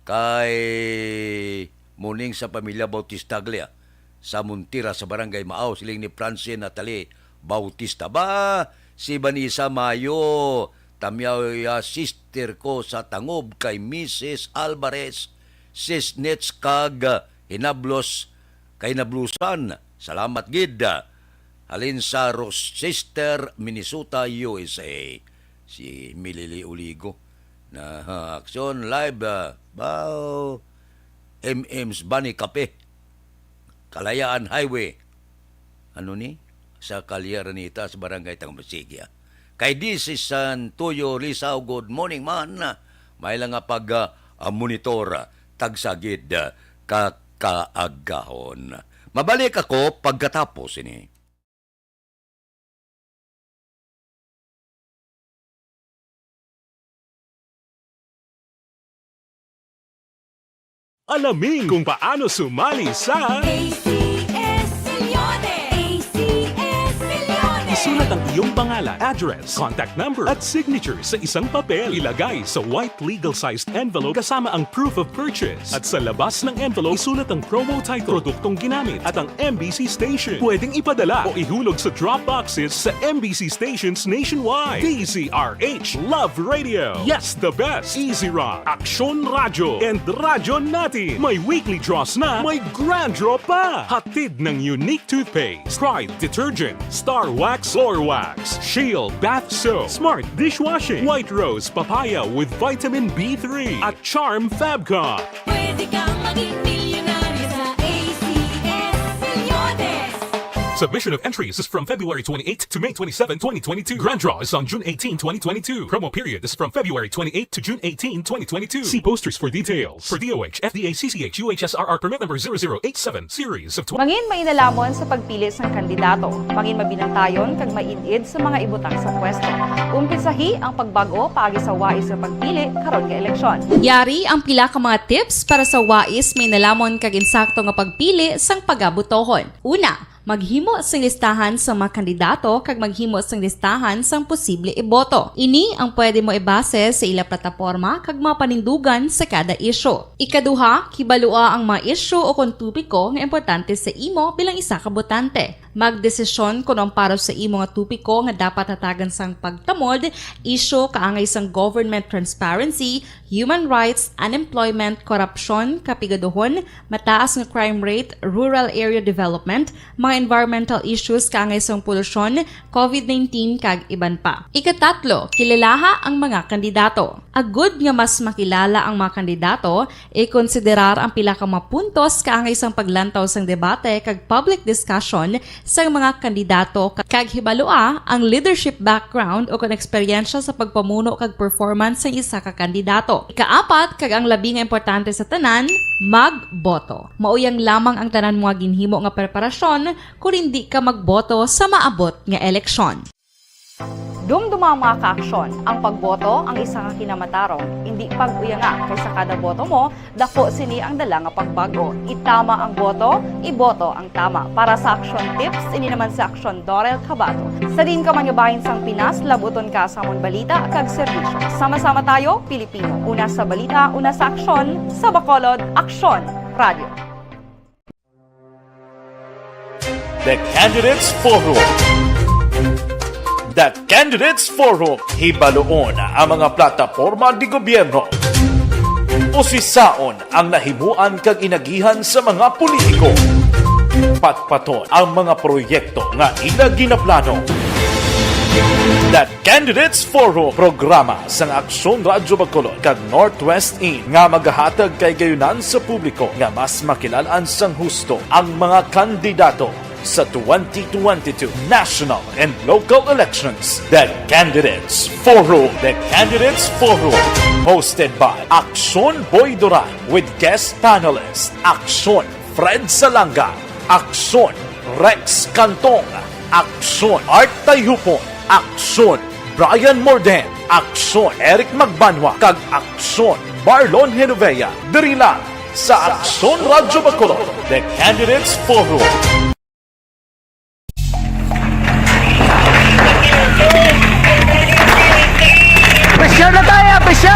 Kay morning sa pamilya Bautista Aglia sa Montira sa Barangay Maaw, siling ni Francine Natalie Bautista. Ba, si Vanessa Mayo, tamyaw ya sister ko sa Tangob kay Missus Alvarez, Sis Nets kag, ah, Hinablos, kay Nablusan. Salamat gid. Halin sa Rochester, Minnesota, U S A. Si Milili Uligo na, ha, Aksyon Live, ah, bao, M M's Bunny Cafe, Kalayaan Highway. Ano ni? Sa Kalye Araneta, sa Barangay Tangbasigia. Kay D C Santoyo Rizal, good morning man. May lang nga pag, ah, ah, monitor, ah, tagsa gid, ah, ka kaagahon. Mabalik ako pagkatapos ini. Alamin kung paano sumali sa A C S Millones. A C S Millones. Isulat ang iyong pangalan, address, contact number, at signature sa isang papel. Ilagay sa white legal-sized envelope kasama ang proof of purchase. At sa labas ng envelope, isulat ang promo title, produktong ginamit, at ang M B C station. Pwedeng ipadala o ihulog sa drop boxes sa M B C stations nationwide. D Z R H Love Radio. Yes, the best. Easy Rock, Aksyon Radyo, and Radyo Natin. May weekly draws na, may grand draw pa. Hatid ng Unique Toothpaste, Pride Detergent, Star Wax, Floor Wax, Shield Bath Soap, Smart Dishwashing, White Rose Papaya with Vitamin B three, at Charm Fabcon. Pwede kang maging milyonaryo sa A C S Millones. Submission of entries is from February twenty-eighth to May twenty-seven, twenty twenty-two. Grand draw is on June eighteen, twenty twenty-two. Promo period is from February twenty-eighth to June eighteen, twenty twenty-two. See posters for details. For D O H, F D A, C C H, U H S R R permit number zero zero eight seven, series of twenty. Mangin mainalhamon sa pagpili sang kandidato. Mangin mabinantayon kag maid-id sa mga ibutang sa pwesto. Umpisahi ang pagbag-o paagi sa wais nga pagpili karon nga eleksyon. Yari ang pila ka mga tips para sa wais, mainalhamon kag insakto nga pagpili sang pagabotohon. Una, maghimo sing listahan sa mga kandidato kag maghimo sing listahan sang posible iboto. Ini ang pwede mo ibase sa ila plataporma kag mga panindugan sa kada isyu. Ikaduha, kibalua ang mga isyu o kon topiko nga importante sa imo bilang isa ka botante. Magdesisyon kon ang para sa imo nga topiko nga dapat hatagan sang pagtamod, isyu kaangay sang government transparency, human rights, unemployment, korupsyon, kapigaduhon, mataas nga crime rate, rural area development, mga environmental issues kaangay sang polusyon, covid nineteen, kag iban pa. Ikatatlo, kilalaha ang mga kandidato. Agud nga mas makilala ang mga kandidato, ikonsiderar ang pila ka mga puntos kaangay sang paglantaw sang debate kag public discussion sang mga kandidato, kag hibalua ang leadership background o kon eksperyensya sa pagpamuno kag performance sang isa ka kandidato. Ikaapat, kag ang labi nga importante sa tanan, magboto. Mauyang lamang ang tanan mo nga ginhimo nga preparasyon, kon indi ka magboto sa maabot nga eleksyon. Dumduma, mga kaaksyon, ang pagboto ang isa ka kinamatarong, indi pag-uyanga, kay sa kada boto mo, daku sini ang dala nga pagbag-o. Itama ang boto, iboto ang tama. Para sa Aksyon Tips, ini naman si Aksyon Dorel Cabato. Sa diin ka man nga bahin sang Pinas, labuton ka sa amon balita kag serbisyo. Sama-sama tayo, Pilipino. Una sa balita, una sa aksyon, sa Bacolod, Aksyon Radio. The Candidates Forum. The Candidates Forum, hibaluon ang mga plataporma de gobyerno. Usisaon ang nahimuan kag inagihan sa mga politiko. Patpaton ang mga proyekto nga ila ginaplano. The Candidates Forum, programa sang Aksyon Radyo Bacolod kag Northwest In nga magahatag kahigayonan sa publiko nga mas makilal-an sang husto ang mga kandidato sa twenty twenty-two national and local elections. The Candidates Forum. The Candidates Forum, hosted by Aksyon Boy Duran with guest panelist Aksyon Fred Salanga, Aksyon Rex Cantong, Aksyon Art Tayhupon, Aksyon, Brian Morden. Aksyon, Eric Magbanwa. Kag Aksyon, Marlon Genovea. Diri lang sa Aksyon Radyo Bacolod, The Candidates Forum. Pressure na tayo! Pressure!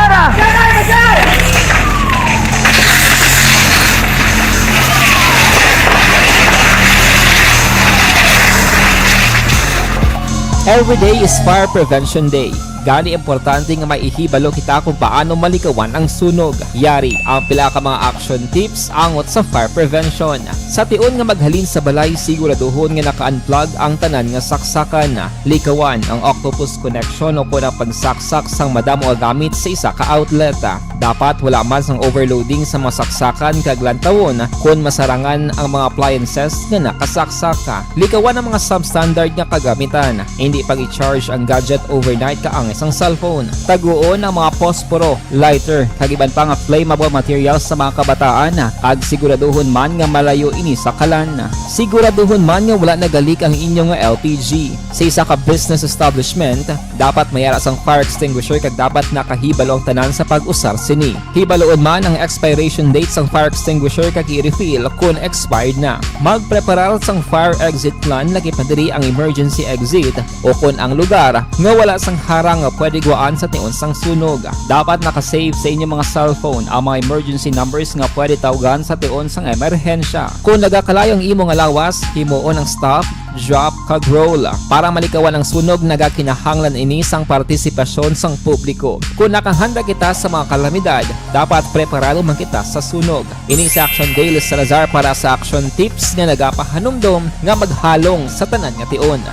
Every day is Fire Prevention Day. Gani, importante nga may ihibalo kita kung paano malikawan ang sunog. Yari ang pila ka mga action tips angot sa fire prevention. Sa tion nga maghalin sa balay, siguraduhon nga naka-unplug ang tanan nga saksakan. Likawan ang octopus connection o kon ang pagsaksak sang madamo nga gamit sa isa ka outlet. Dapat wala man sang overloading sa mga saksakan kag lantawon kon masarangan ang mga appliances nga nakasaksak. Likawan ang mga substandard nga kagamitan. Hindi pag-i-charge ang gadget overnight kaangay sang cellphone. Taguon ang mga posporo, lighter, kag iban pa nga flammable materials sa mga kabataan, kag siguraduhon man nga malayo ini sa kalan. Siguraduhon man nga wala nagalik ang inyo nga L P G. Sa isa ka business establishment, dapat may ara sang fire extinguisher kag dapat nakahibalo ang tanan sa pag-usar sini. Hibaloon man ang expiration date sang fire extinguisher kag i-refill kon expired na. Magpreparar sang fire exit plan, lakip na diri ang emergency exit, o kon ang lugar nga wala sang harang nga pwede gwaan sa tion sang sunog. Dapat naka-save sa inyo mga cellphone ang mga emergency numbers nga pwede tawgan sa tion sang emerhensya. Kon nagakalayo ang imo nga lawas, himuon ang stop, drop, kag roll. Para malikawan ang sunog, nagakinahanglan ini sang partisipasyon sang publiko. Kon nakahanda kita sa mga kalamidad, dapat preparado man kita sa sunog. Ini si Action Dale Salazar para sa Action Tips nga nagapahanumdom nga maghalong sa tanan nga tion.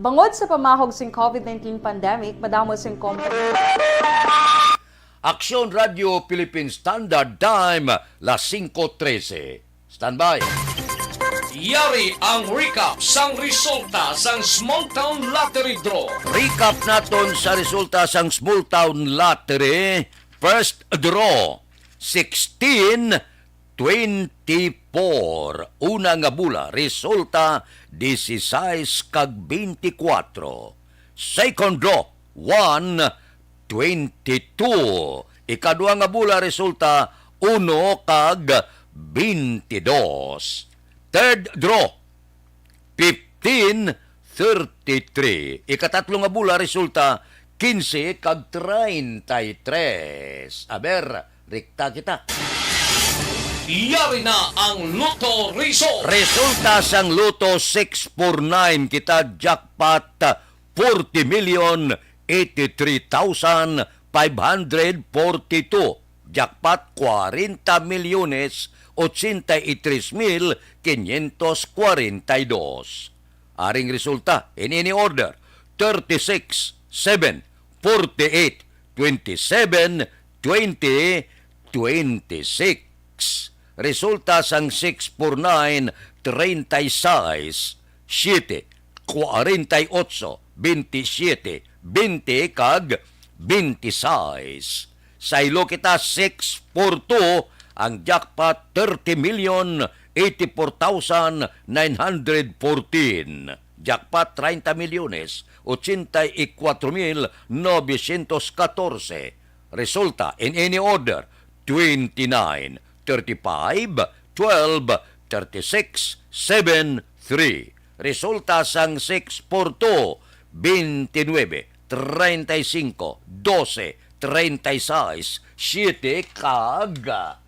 Bangod sa pamahog sing covid nineteen pandemic, madamo sing kompanya. Aksyon Radio Philippine Standard Time, las singko trese. Standby. Yari ang recap sang resulta sang Small Town Lottery Draw. Recap naton sa resulta sang Small Town Lottery. First draw, sixteen twenty-four. Una nga bula, resulta, dieciséis kag veinticuatro. Second draw, one twenty-two. Ikadua nga bula, resulta, uno kag veintidós. Third draw, fifteen thirty-three. Ikatatlo nga bula, resulta, quince kag treinta y tres. Aber, rikta kita. Yari na ang Lotto Result. Resulta sang Lotto six four nine, kita jackpot, forty million eighty-three thousand five hundred forty-two. Jackpot, kwarenta milyones, ochenta y tres mil quinientos cuarenta y dos. Aring resulta, in any order, thirty-six, seven, forty-eight, twenty-seven, twenty, twenty-six. Resulta sang six four nine, treinta y seis, siete, cuarenta y ocho, veintisiete, veinte, kag veintiséis. Saylo kita, six four two, ang jackpot, thirty million eighty-four thousand nine hundred fourteen. Jackpot, treinta milyones, ochenta y cuatro mil novecientos catorce. Resulta, in any order, twenty-nine, thirty-five, twelve, thirty-six, seven, three. Resulta sang six four two, veintinuebe, treinta y cinco, doce, treinta y seis, siete, kag, ah,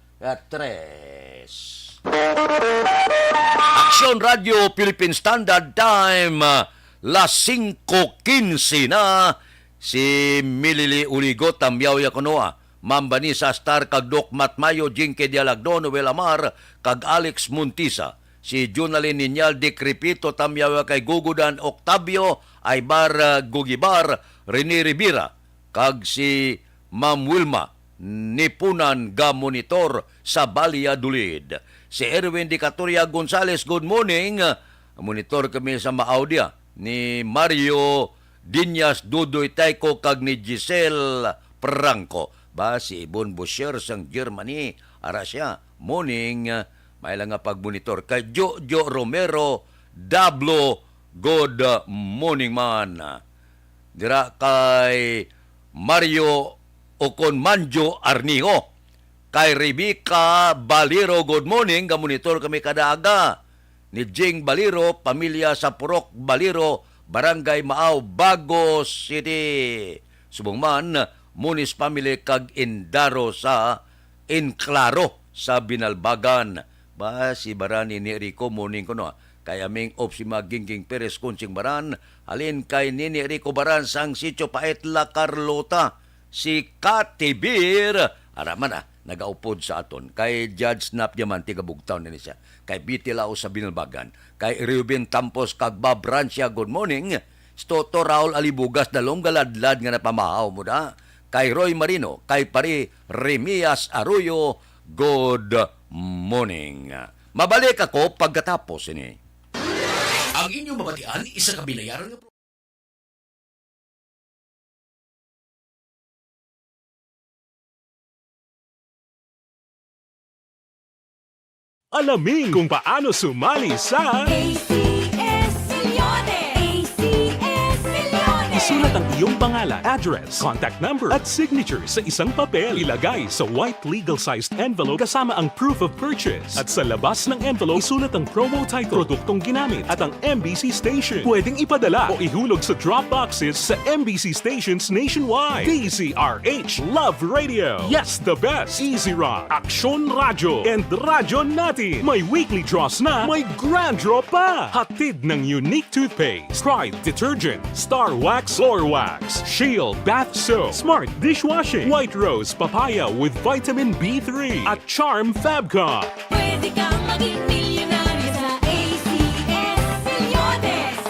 tres. Aksyon Radio Philippine Standard Time, ah, las singko quince na. Si Milili Uligo, tamyaw ya kuno, ah. Ma'am Vanessa Star kag Doc Matt Mayo, Jinky Dialagno, Noel Amar, kag Alex Montisa, si Jonalyn Niñal, Dick Repito, tamyaw kay Gugudan Octavio, Ibar, uh, Gugibar, Rene Rivera, kag si Ma'am Wilma Nipunan ga monitor sa Valladolid. Si Erwin Dicatoria Gonzales, good morning. Monitor kami sa Maaudia ni Mario Diñas, Dudoy Tayco, kag ni Giselle Prangco. Ba, si Ibon Bosher sang Germany, ara siya, morning, ah, may lang nga pagmonitor. Kay Jojo Romero, Dablo, good morning man. Dira kay Mario ukon Manjo Arnijo, kay Rebecca Baliro, good morning, gamonitor kami kada aga. Ni Jing Baliro, pamilya sa Purok Baliro, Barangay Maaw, Bago City. Subong man, Moniz family kag Indaro sa Enclaro sa Binalbagan. Ba, si Baran ni Rico, morning ko, no? Kay aming op si Magingking Perez Kunsing Baran, halin kay Nini Rico Baran sang Sitio Pait, La Carlota, si Katibir. Ara man, ah, nagaupod sa aton. Kay Judge Snap Diamante, gabugtaw na ni siya. Kay Biti Lao sa Binalbagan. Kay Reuben Tampos kag Bob Rancia, good morning. Si Toto Raul Alibugas, dalom galadlad nga napamahaw mo da. Kay Roy Marino, kay Pari Remias Arroyo, good morning. Mabalik ako pagkatapos ini. Ang inyong mabatian, isa ka binayaran nga pro- Alamin kung paano sumali sa A C S Millones! A C S Millones! Isulat ang iyong pangalan, address, contact number, at signature sa isang papel. Ilagay sa white legal-sized envelope kasama ang proof of purchase. At sa labas ng envelope, isulat ang promo title, produktong ginamit, at ang M B C station. Pwedeng ipadala o ihulog sa drop boxes sa M B C stations nationwide. D Z R H, Love Radio. Yes, the best. Easy Rock, Aksyon Radyo, and Radyo Natin. May weekly draws na, may grand draw pa. Hatid ng Unique Toothpaste, Pride Detergent, Star Wax, Floor Wax, Shield Bath Soap, Smart Dishwashing, White Rose Papaya with Vitamin B three, at Charm Fab Cup. Pwede kang maging milyonaryo sa A C S Millones.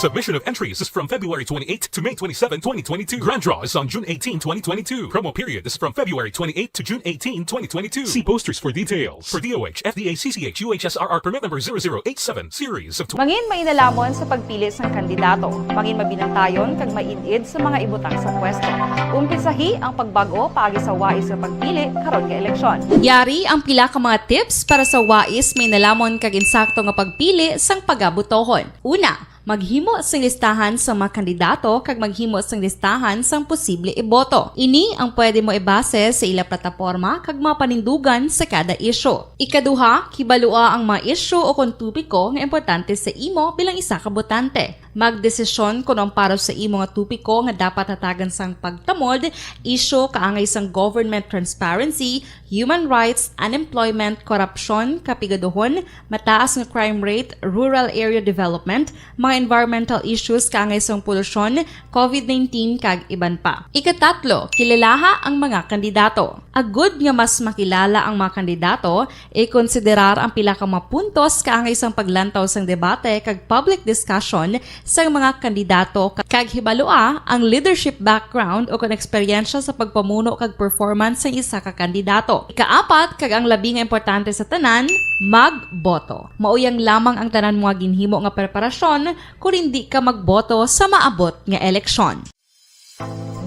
Submission of entries is from February twenty-eighth to May twenty-seven, twenty twenty-two. Grand draw is on June eighteen, twenty twenty-two. Promo period is from February twenty-eighth to June eighteen, twenty twenty-two. See posters for details. For D O H, F D A, C C H, U H S R R permit number zero zero eight seven, series of tw- Mangin mainalhamon sa pagpili sang kandidato. Mangin mabinantayon kag maid-id sa mga ibutang sa pwesto. Umpisahi ang pagbag-o paagi sa wais nga pagpili karon nga eleksyon. Yari ang pila ka mga tips para sa wais, mainalhamon kag insakto nga pagpili sang pagabotohon. Una, maghimo sing listahan sang mga kandidato kag maghimo sing listahan sang posible iboto. Ini ang pwede mo ibase sa ila plataporma kag mga panindugan sa kada isyu. Ikaduha, kibalua ang mga isyu o kon topiko nga importante sa imo bilang isa ka botante. Magdesisyon kon ang para sa imo nga topiko nga dapat hatagan sang pagtamod, isyu kaangay sang government transparency, human rights, unemployment, korupsyon, kapigaduhon, mataas nga crime rate, rural area development, mga environmental issues kaangay sang polusyon, covid nineteen, kag iban pa. Ikatatlo, kilalaha ang mga kandidato. Agud nga mas makilala ang mga kandidato, ikonsiderar ang pila ka mga puntos kaangay sang paglantaw sang debate kag public discussion sang mga kandidato, ka-, kag hibalua ang leadership background o kon eksperyensya sa pagpamuno kag performance sang isa ka kandidato. Ikaapat, kag ang labi nga importante sa tanan, magboto. Mao yang lamang ang tanan mo nga ginhimo nga preparasyon kon indi ka magboto sa maabot nga eleksyon.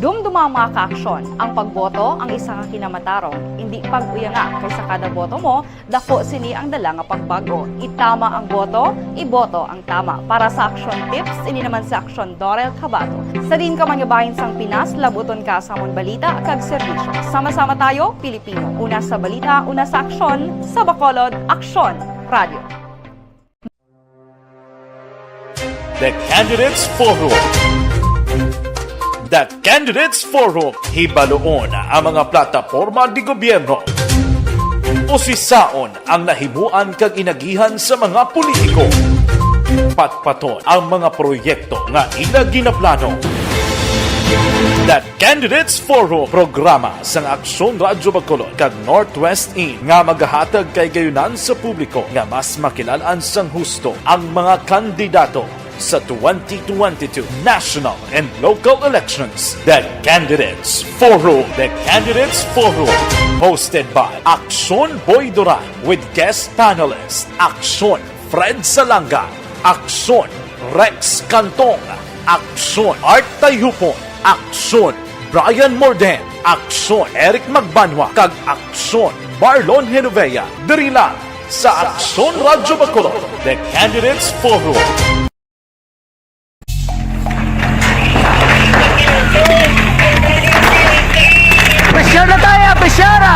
Dumduma ang mga kaaksyon. Ang pagboto ang isa ka kinamatarong. Indi pag-uyanga, kay sa kada boto mo, dako sini ang dala nga pagbag-o. Itama ang boto, iboto ang tama. Para sa Aksyon Tips, ini naman si Aksyon Dorel Cabato. Sa diin ka man nga bahin sang Pinas, labuton ka sa amon balita kag serbisyo. Sama-sama tayo, Pilipino. Una sa balita, una sa aksyon, sa Bacolod, Aksyon Radio. The Candidates Forum. The Candidates Forum, hibaluon ang mga plataporma di gobyerno. Usisaon ang nahimuan kag inagihan sa mga politiko. Patpaton ang mga proyekto nga ila ginaplano. The Candidates Forum, programa sang Aksyon Radyo Bacolod kag Northwest In nga magahatag kahigayonan sa publiko nga mas makilal-an sang husto ang mga kandidato sa twenty twenty-two national and local elections. The Candidates Forum. The Candidates Forum, hosted by Aksyon Boy Duran with guest panelist Aksyon Fred Salanga, Aksyon Rex Cantong, Aksyon Art Tayhupon, Aksyon Brian Morden, Aksyon Eric Magbanwa, kag Aksyon Marlon Genovea. Diri lang Sa Aksyon Radyo Bacolod, The Candidates Forum. Pressure na tayo! Pressure na!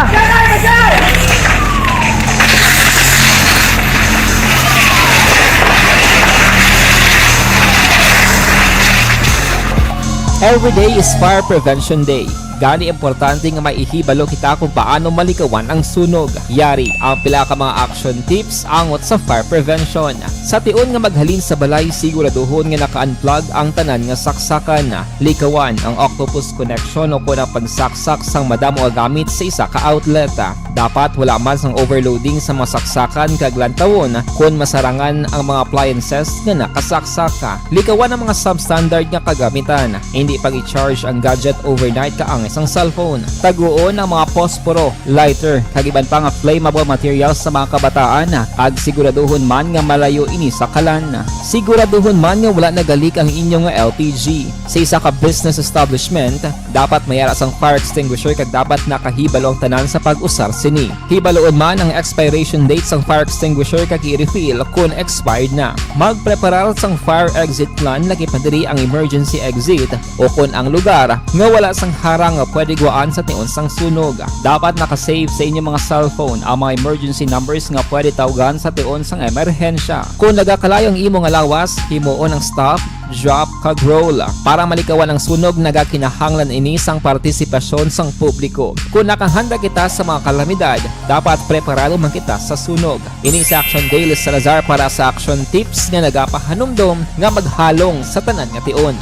Every day is Fire Prevention Day. Gani, importante nga maihibalo kita kung paano malikawan ang sunog. Yari ang pila ka mga action tips angot sa fire prevention. Sa tion nga maghalin sa balay, siguraduhon nga naka-unplug ang tanan nga saksakan. Likawan ang octopus connection o kon ang pagsaksak sang madamo nga gamit sa isa ka outlet. Dapat wala man sang overloading sa mga saksakan kag lantawon kon masarangan ang mga appliances nga nakasaksak. Likawan ang mga substandard nga kagamitan. Hindi pag-i-charge ang gadget overnight kaangay sang cellphone. Taguon ang mga posporo, lighter, kag iban pa nga flammable materials sa mga kabataan, kag siguraduhon man nga malayo ini sa kalan. Siguraduhon man nga wala nagalik ang inyo nga L P G. Sa isa ka business establishment, dapat may ara sang fire extinguisher kag dapat nakahibalo ang tanan sa pag-usar sini. Hibaluon man ang expiration date sang fire extinguisher kag i-refill kon expired na. Magpreparar sang fire exit plan, lakip na diri ang emergency exit o kon ang lugar nga wala sang harang nga pwede gwaan sa tion sang sunog. Dapat naka-save sa inyo mga cellphone ang mga emergency numbers nga pwede tawgan sa tion sang emerhensya. Kon nagakalayo ang imo nga lawas, himuon ang stop, drop, kag roll. Para malikawan ang sunog, nagakinahanglan ini sang partisipasyon sang publiko. Kon nakahanda kita sa mga kalamidad, dapat preparado man kita sa sunog. Ini si Action Daily Salazar para sa Action Tips nga nagapahanumdom nga maghalong sa tanan nga tion.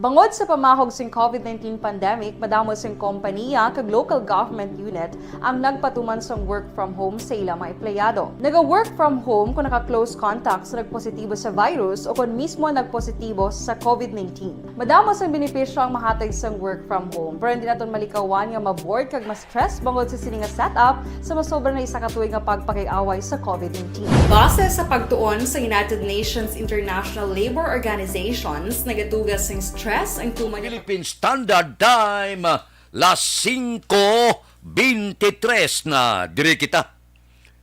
Bangod sa pamahog sing covid nineteen pandemic, madamo sing kompaniya kag local government unit ang nagpatuman sang work from home sa ila mga empleyado. Naga-work from home kung naka-close contact sa nagpositibo sa virus o kon mismo nagpositibo sa covid nineteen. Madamo sang benepisyo ang mahatag sang work from home, pero hindi naton malikawan nga ma-bored kag ma-stress bangod sa sini nga setup sa masobra na isa ka tuig nga pagpakig-away sa covid nineteen. Base sa pagtuon sa United Nations International Labor Organizations, nagatuga sing stress ang tuman nga Philippine Standard Time, las singko beintitres na. Diri kita.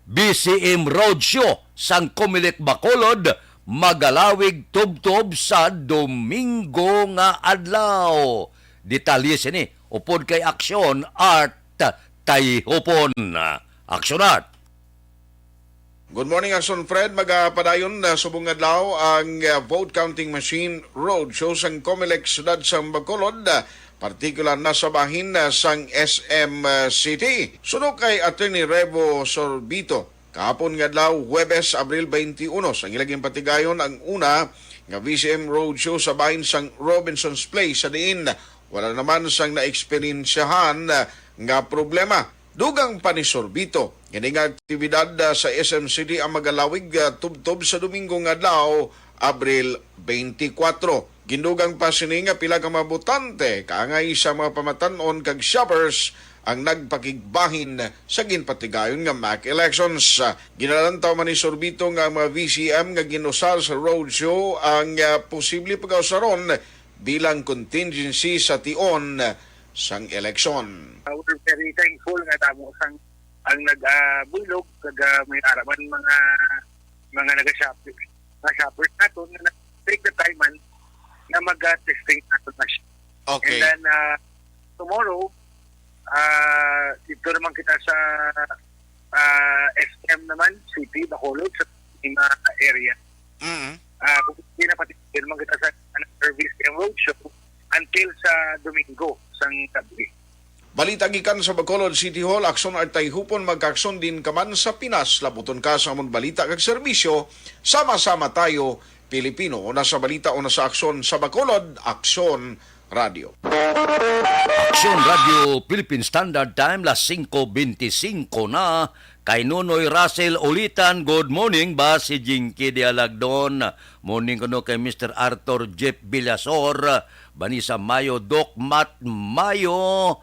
B C M Roadshow sang Comelec Bacolod magalawig tubtob sa Domingo nga adlaw. Detalye sini upod kay Aksyon Art Tayhupon. Aksyon Art. Good morning, Aksyon Fred. Magapadayon na subong adlaw ang, uh, vote counting machine roadshow sang Comelec Siyudad sang Bacolod, uh, partikular na sa bahin, uh, sang S M, uh, City. Suno kay Attorney Revo Sorbito, kahapon nga adlaw, Huwebes, Abril twenty-one, sang ila ginpatigayon ang una nga V C M Roadshow sa bahin sang Robinson's Place, sa diin wala naman sang naeksperyensyahan, uh, nga problema. Dugang pa ni Sorbito, kini nga aktibidad, ah, sa S M City ang magalawig, ah, tubtob sa Domingo nga adlaw, Abril twenty-four. Gindugang pa sini nga pila ka mga botante, kaangay sa mga pamatan-on kag shoppers, ang nagpakigbahin sa ginpatigayon nga mock elections. Ah, ginalantaw man ni Sorbito nga ang mga V C M nga ginusar sa roadshow ang, ah, posible pag-usaron bilang contingency sa tion sang eleksyon. Uh, we're very thankful nga damo sang ang nag, ah, buylog, kag, ah, may ara man mga, mga naga-shop-, mga shoppers naton nga nag-take the time man na mag, ah, testing naton na siya. Okay. And then, ah, tomorrow, ah, dito naman kita sa, ah, S M naman, City, Bacolod, sa mga area. Mm. Ah, kung hindi na pati, dito naman kita sa, ano, service and roadshow until sa Domingo, sang gabi. Balita gikan sa Bacolod City Hall, Aksyon Art Tayhupon, magkaaksyon din ka man sa Pinas. Labuton ka sa amon balita kag serbisyo. Sama-sama tayo, Pilipino. Una sa balita, una sa aksyon sa Bacolod, Aksyon Radio. Aksyon Radio, Philippine Standard Time, las singko beintisinko na. Kay Nonoy Russell Ulitan, good morning ba si Jinky Dialagdon? Morning kuno kay Mister Arthur Jeff Villasor, Vanessa Mayo, Doc Matt Mayo,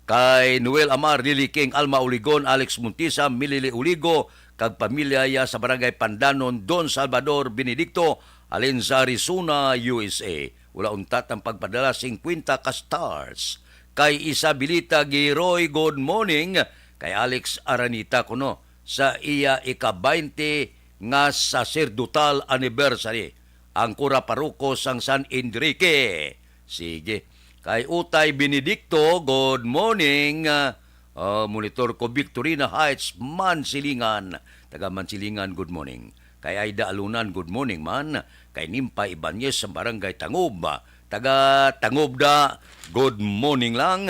kay Noel Amar, Lily King, Alma Uligon, Alex Montisa, Milili Uligo, kag pamilya ya sa Barangay Pandanon, Don Salvador Benedicto, halin sa Arizona, U S A. Wala untat ang pagpadala singkwenta ka stars. kay Isabelita Giroy, good morning. Kay Alex Aranita kuno sa iya ika-baynte nga saserdotal anniversary. Ang kura paroko sang San Enrique. Sige. Kay Utay Benedicto, good morning. Ah, ah, monitor ko Victorina Heights, Mansilingan. Taga Mansilingan, good morning. Kay Aida Alunan, good morning man. Kay Nimpa Ibanez sa Barangay Tangob. Taga Tangob da, good morning lang.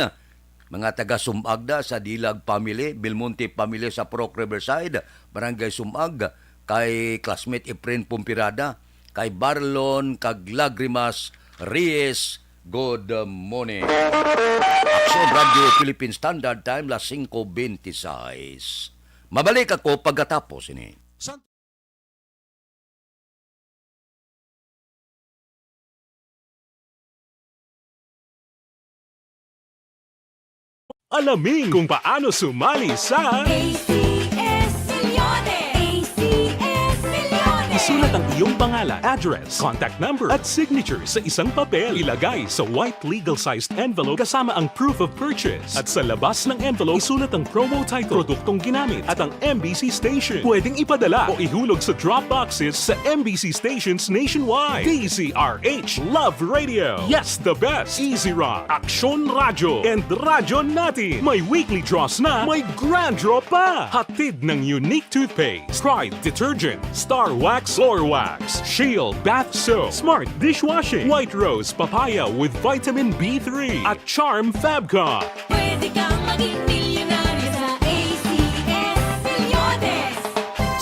Mga taga Sumag da sa Dilag family, Belmonte family sa Purok Riverside, Barangay Sumag, kay classmate Efren Pumpirada, kay Barlon kag Lagrimas Reyes, good morning. Aksyon Radio Philippine Standard Time, las singko bente seis. Mabalik ako pagkatapos ini. Alamin kung paano sumali sa A C S Millones! A C S Millones! Isulat ang iyong pangalan, address, contact number, at signature sa isang papel. Ilagay sa white legal-sized envelope kasama ang proof of purchase. At sa labas ng envelope, isulat ang promo title, produktong ginamit, at ang M B C station. Pwedeng ipadala o ihulog sa drop boxes sa M B C stations nationwide. D Z R H Love Radio. Yes, the best. Easy Rock, Aksyon Radyo, and Radyo Natin. May weekly draws na, may grand draw pa. Hatid ng Unique Toothpaste, Pride Detergent, Star Wax Floor Wax, Shield Bath Soap, Smart Dishwashing, White Rose Papaya with Vitamin B three, at Charm Fabcon. Pwede kang maging milyonaryo sa A C S Millones.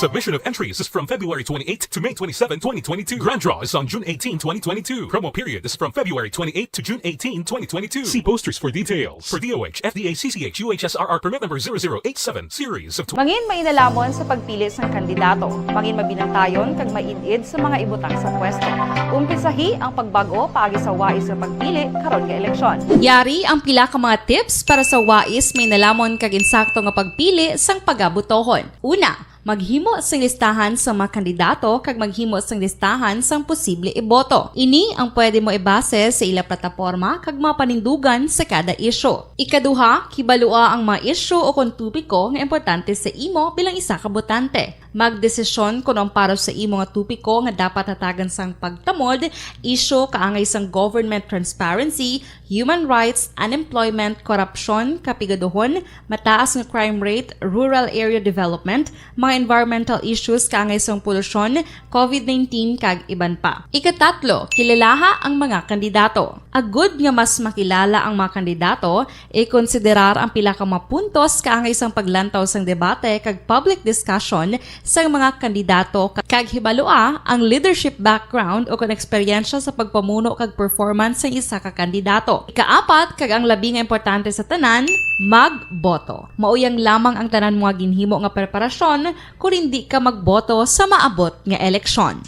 Submission of entries is from February twenty-eighth to May twenty-seven, twenty twenty-two. Grand draw is on June eighteen, twenty twenty-two. Promo period is from February twenty-eighth to June eighteen, twenty twenty-two. See posters for details. For D O H, F D A, C C H, U H S R R permit number zero zero eight seven, series of tw- Mangin mainalamon sa pagpili sang kandidato. Mangin mabinantayon kag maid-id sa mga ibutang sa pwesto. Umpisahi ang pagbag-o paagi sa wais nga pagpili karon nga eleksyon. Yari ang pila ka mga tips para sa wais mainalamon kag insakto nga pagpili sang pagabotohon. Una, maghimo sing listahan sa mga kandidato kag maghimo sing listahan sang posible iboto. Ini ang pwede mo ibase sa ila plataporma kag mga panindugan sa kada isyu. Ikaduha, kibalua ang mga isyu o kon topiko nga importante sa imo bilang isa ka botante. Magdesisyon kon ang para sa imo nga topiko nga dapat hatagan sang pagtamod, isyu kaangay sang government transparency, human rights, unemployment, korupsyon, kapigaduhon, mataas nga crime rate, rural area development, mga environmental issues kaangay sang polusyon, covid nineteen, kag iban pa. Ikatatlo, kilalaha ang mga kandidato. Agud nga mas makilala ang mga kandidato, ikonsiderar ang pila ka mga puntos kaangay sang paglantaw sang debate kag public discussion sang mga kandidato, kag hibalua ang leadership background o kon eksperyensya sa pagpamuno kag performance sang isa ka kandidato. Ikaapat, kag ang labi nga importante sa tanan, magboto. Mauyang lamang ang tanan mga ginhimo nga preparasyon kon indi ka magboto sa maabot nga eleksyon.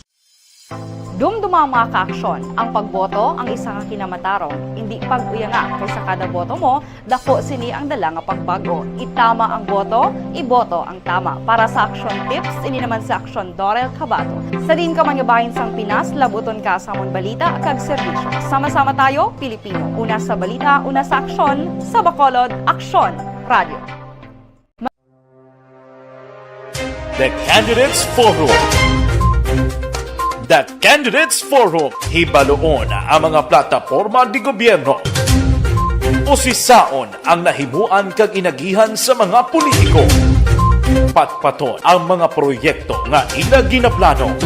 Dumduma, mga kaaksyon, ang pagboto ang isa ka kinamatarong, indi pag-uyanga, kay sa kada boto mo, dako sini ang dala nga pagbag-o. Itama ang boto, iboto ang tama. Para sa Aksyon Tips, ini naman si Aksyon Dorel Cabato. Sa diin ka man nga bahin sang Pinas, labuton ka sa amon balita kag serbisyo. Sama-sama tayo, Pilipino. Una sa balita, una sa aksyon, sa Bacolod, Aksyon Radio. The Candidates Forum. The Candidates Forum, hibaluon ang mga plataporma di gobyerno. Usisaon ang nahimuan kag inagihan sa mga politiko. Patpaton ang mga proyekto nga ila ginaplano.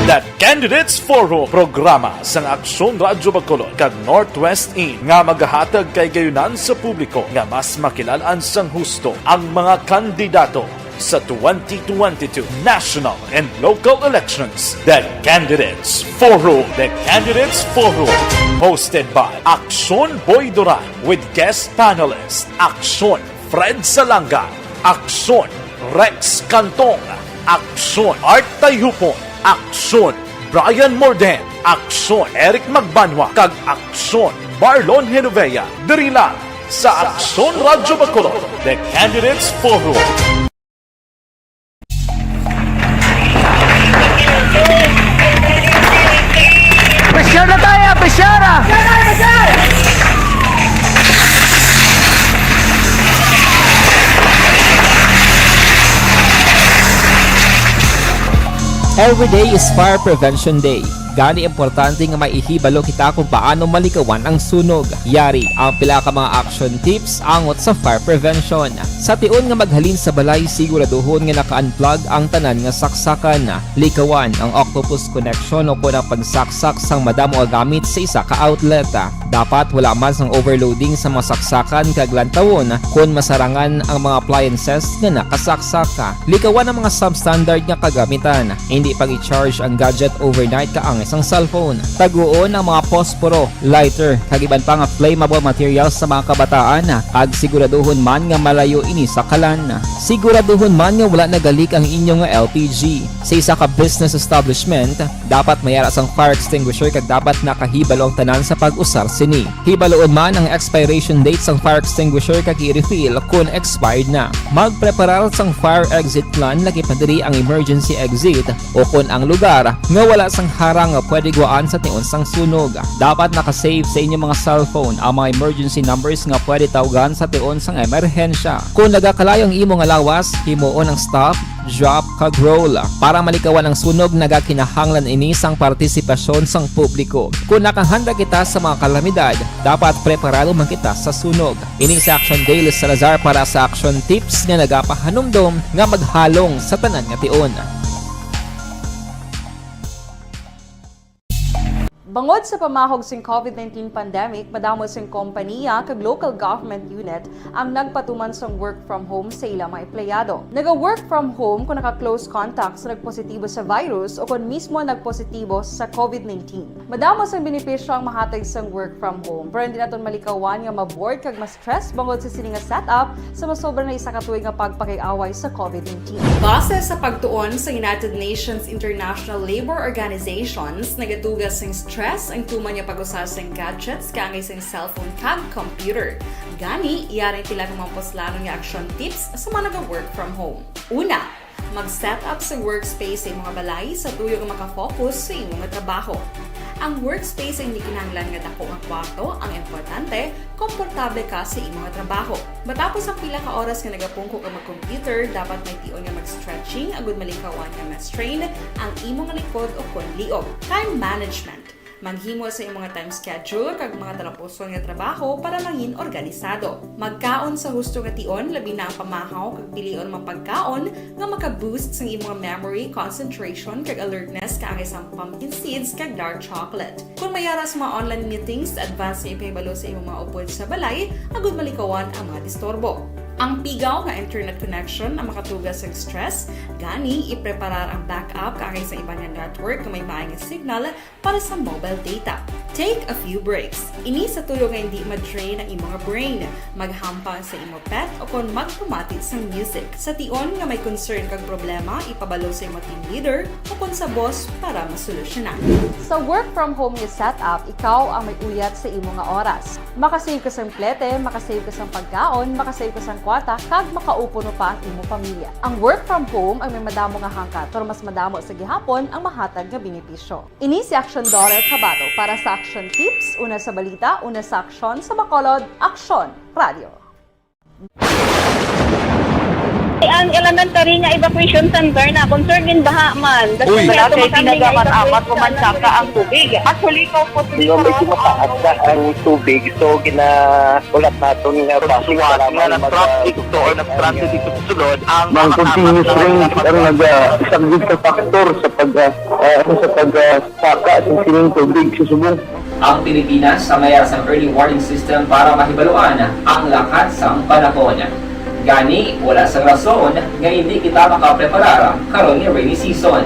The Candidates Forum, programa sang Aksyon Radyo Bacolod kag Northwest In nga magahatag kaaygayunan sa publiko nga mas makilal-an sang husto ang mga kandidato sa twenty twenty-two national and local elections. The Candidates Forum. The Candidates Forum. Hosted by Aksyon Boy Duran with guest panelist Aksyon Fred Salanga, Aksyon Rex Cantong, Aksyon Art Tayhupon, Aksyon Brian Morden, Aksyon Eric Magbanwa, kag Aksyon Marlon Genovea. Diri lang sa Aksyon Radyo Bacolod, The Candidates Forum. Pressure na tayo, pressure, ah! Every day is Fire Prevention Day. Gani, importante nga maihibalo kita kung paano malikawan ang sunog. Yari ang pila ka mga action tips angot sa fire prevention. Sa tion nga maghalin sa balay, siguraduhon nga naka-unplug ang tanan nga saksakan. Likawan ang octopus connection o kon ang pagsaksak sang madamo nga gamit sa isa ka outlet. Dapat wala man sang overloading sa mga saksakan kag lantawon kon masarangan ang mga appliances nga nakasaksak. Likawan ang mga substandard nga kagamitan. Hindi pag-i-charge ang gadget overnight kaangay sang cellphone. Taguon ang mga posporo, lighter, kag iban pa nga flammable materials sa mga kabataan, kag siguraduhon man nga malayo ini sa kalan. Siguraduhon man nga wala nagalik ang inyo nga L P G. Sa isa ka business establishment, dapat may ara sang fire extinguisher kag dapat nakahibalo ang tanan sa pag-usar sini. Hibaloon man ang expiration date sang fire extinguisher kag i-refill kon expired na. Magpreparar sang fire exit plan, lakip na diri ang emergency exit, o kon ang lugar nga wala sang harang nga pwede guwaan sa tion sang sunog. Dapat naka-save sa inyo mga cellphone ang mga emergency numbers nga pwede tawgan sa tion sang emerhensya. Kon nagakalayo ang imo nga lawas, himuon ang stop, drop, kag roll. Para malikawan ang sunog, nagakinahanglan ini sang partisipasyon sang publiko. Kon nakahanda kita sa mga kalamidad, dapat preparado man kita sa sunog. Ini si Action Daily Salazar para sa Action Tips nga nagapahanumdom nga maghalong sa tanan nga tion. Bangod sa pamahog sing COVID nineteen pandemic, madamo sing kompaniya kag local government unit ang nagpatuman sang work from home sa ila mga empleyado. Naga-work from home kung naka-close contact sa nagpositibo sa virus o kon mismo nagpositibo sa COVID nineteen. Madamo sang benepisyo ang mahatag sang work from home, pero hindi naton malikawan nga ma-bored kag ma-stress bangod sa sini nga setup sa masobra na isa ka tuig nga pagpakig-away sa COVID nineteen. Base sa pagtuon sa United Nations International Labor Organizations, nagatuga sing stress ang tuman nga pag-usa sing gadgets kaangay sing cellphone kag computer. Gani, yari ang pila ka mga puslanon nga action tips sa mga naga-work from home. Una, mag-set up sa workspace sa imong balay sa tuyo nga maka-focus sa imo nga trabaho. Ang workspace ay hindi kinahanglan nga dako nga kwarto, ang importante, komportable ka sa imo nga trabaho. Matapos ang pila ka oras nga nagapungko ka mag-computer, dapat may tion nga mag-stretching agud malikawan nga ma-strain ang imo nga likod o kon liog. Time management. Maghimo sa imong nga time schedule kag mga talapuson nga trabaho para mangin organisado. Magkaon sa husto nga tion, labi na ang pamahaw kag pilion mga pagkaon nga maka-boost sang imong memory, concentration, kag alertness kaangay sang pumpkin seeds kag dark chocolate. Kon may ara sa mga online meetings, advance nga ipahibalo sa imong mga upod sa balay agud malikawan ang mga disturbo. Ang pigaw nga internet connection ang makatuga sang stress, gani ipreparar ang backup kaangay sa iban nga network nga may maay nga signal para sa mobile data. Take a few breaks. Ini sa tuyo nga hindi ma-drain ang imo nga brain. Maghampang sa imo pet o kon magpamati sang music. Sa tion nga may concern kag problema, ipabalo sa imo team leader o kon sa boss para masolusyonan. Sa work from home nga setup, ikaw ang may uyat sa imo nga oras. Makasave ka sang plete, makasave ka sang pagkaon, makasave ka sang kwarta, kag makaupod pa ang imo pamilya. Ang work from home ang may madamo nga hangkat, pero mas madamo sa gihapon ang mahatag nga benepisyo. Ini si Aksyon Dorel Cabato para sa Aksyon Tips, una sa balita, una sa aksyon, sa Bacolod, Aksyon Radio. Ang elementary nga evacuation center na concerned din baha man. Uy. Wala kay tinaga man amat o mansaka ang tubig. Actually, ikaw po, di ba, may ginataas na ang tubig, so ginaulat naton nga basi nga nag-transit to or nag-transit dito sa sulod ang mga continuous rain ang naga-, isa gid ka factor sa pag, ah, ah, sa pag, ah, saka sa sining tubig sa subong. Ang Pilipinas ang may sang early warning system para mahibaluan ang lakat sang panahon. Gani, wala sang rason nga hindi kita makapreparar karon nga rainy season.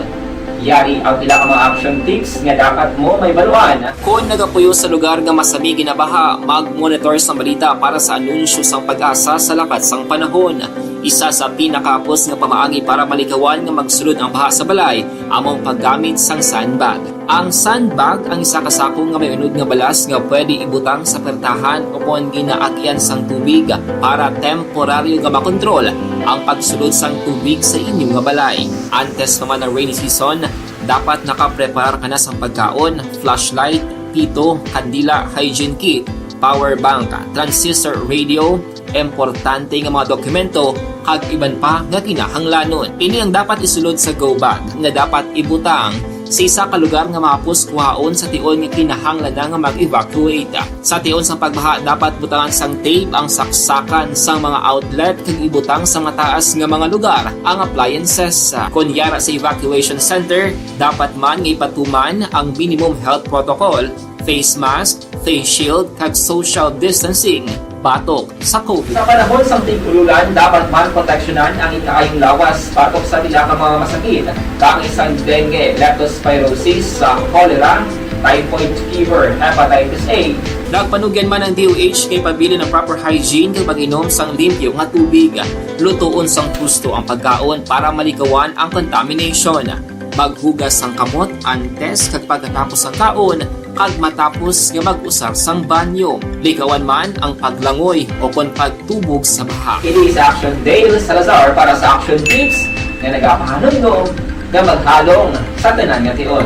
Yari ang pila ka mga action tips nga dapat mo mahibaluan. Kon nagapuyo sa lugar nga masami ginabaha, mag-monitor sang balita para sa anunsyo sang PAGASA sa lakat sang panahon. Isa sa pinakahapos nga pamaagi para malikawan nga magsulod ang baha sa balay amo ang paggamit sang sandbag. Ang sandbag ang isa ka sako nga may unod nga balas nga pwede ibutang sa pertahan o kon ginaagyan sang tubig para temporaryo nga makontrol ang pagsulod sang tubig sa inyo nga balay. Antes pa man ang rainy season, dapat nakapreparar ka na sang pagkaon, flashlight, pito, kandila, hygiene kit, power bank, transistor radio, importante nga mga dokumento, kag iban pa nga kinahanglanon. Ini ang dapat isulod sa go bag nga dapat ibutang sa isa ka lugar nga mahapos kuhaon sa tion nga kinahanglan na nga mag-evacuate. Sa tion sang pagbaha, dapat butangan sang tape ang saksakan sang mga outlet kag ibutang sa mataas nga mga lugar ang appliances. Kon yara sa evacuation center, dapat man nga ipatuman ang minimum health protocol, face mask, face shield, kag social distancing batok sa COVID. Sa panahon sang tig-ululan, dapat man proteksyonan ang ikaayong lawas batok sa pila ka mga masakit, kaangay sang dengue, leptospirosis, sa cholera, typhoid fever, hepatitis A. Nagpanugyan man ang D O H nga ipabilin ang proper hygiene kag pag-inom sang limpyo nga tubig, lutoon sang husto ang pagkaon para malikawan ang contamination. Maghugas sang kamot antes kag pagkatapos sang kaon, kag matapos nga mag-usar sang banyo. Likawan man ang paglangoy o kon pagtubog sa baha. Ini si Action Dale Salazar para sa Action Tips nga nagapahanumdom nga maghalong sa tanan nga tion.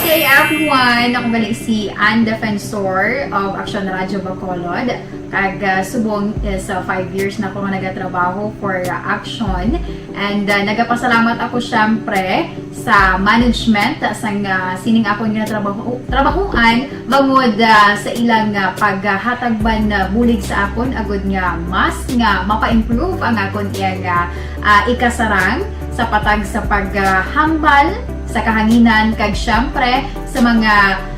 Good day, everyone. Ako gali si Ann Defensor of Action Radio Bacolod. Kag, ah, subong is, ah, five years na ako nga nagatrabaho for, ah, Action. And, ah, nagapasalamat ako, syempre, sa management sang, ah, sining akon nga trabaho, trabahoan, bangod, ah, sa ilang, ah, paghatag man, ah, bulig sa akon, agud nga mas nga mapa-improve ang akon iyang, ah, ah, ikasarang sa patag sa paghambal sa kahanginan, kag syempre sa mga,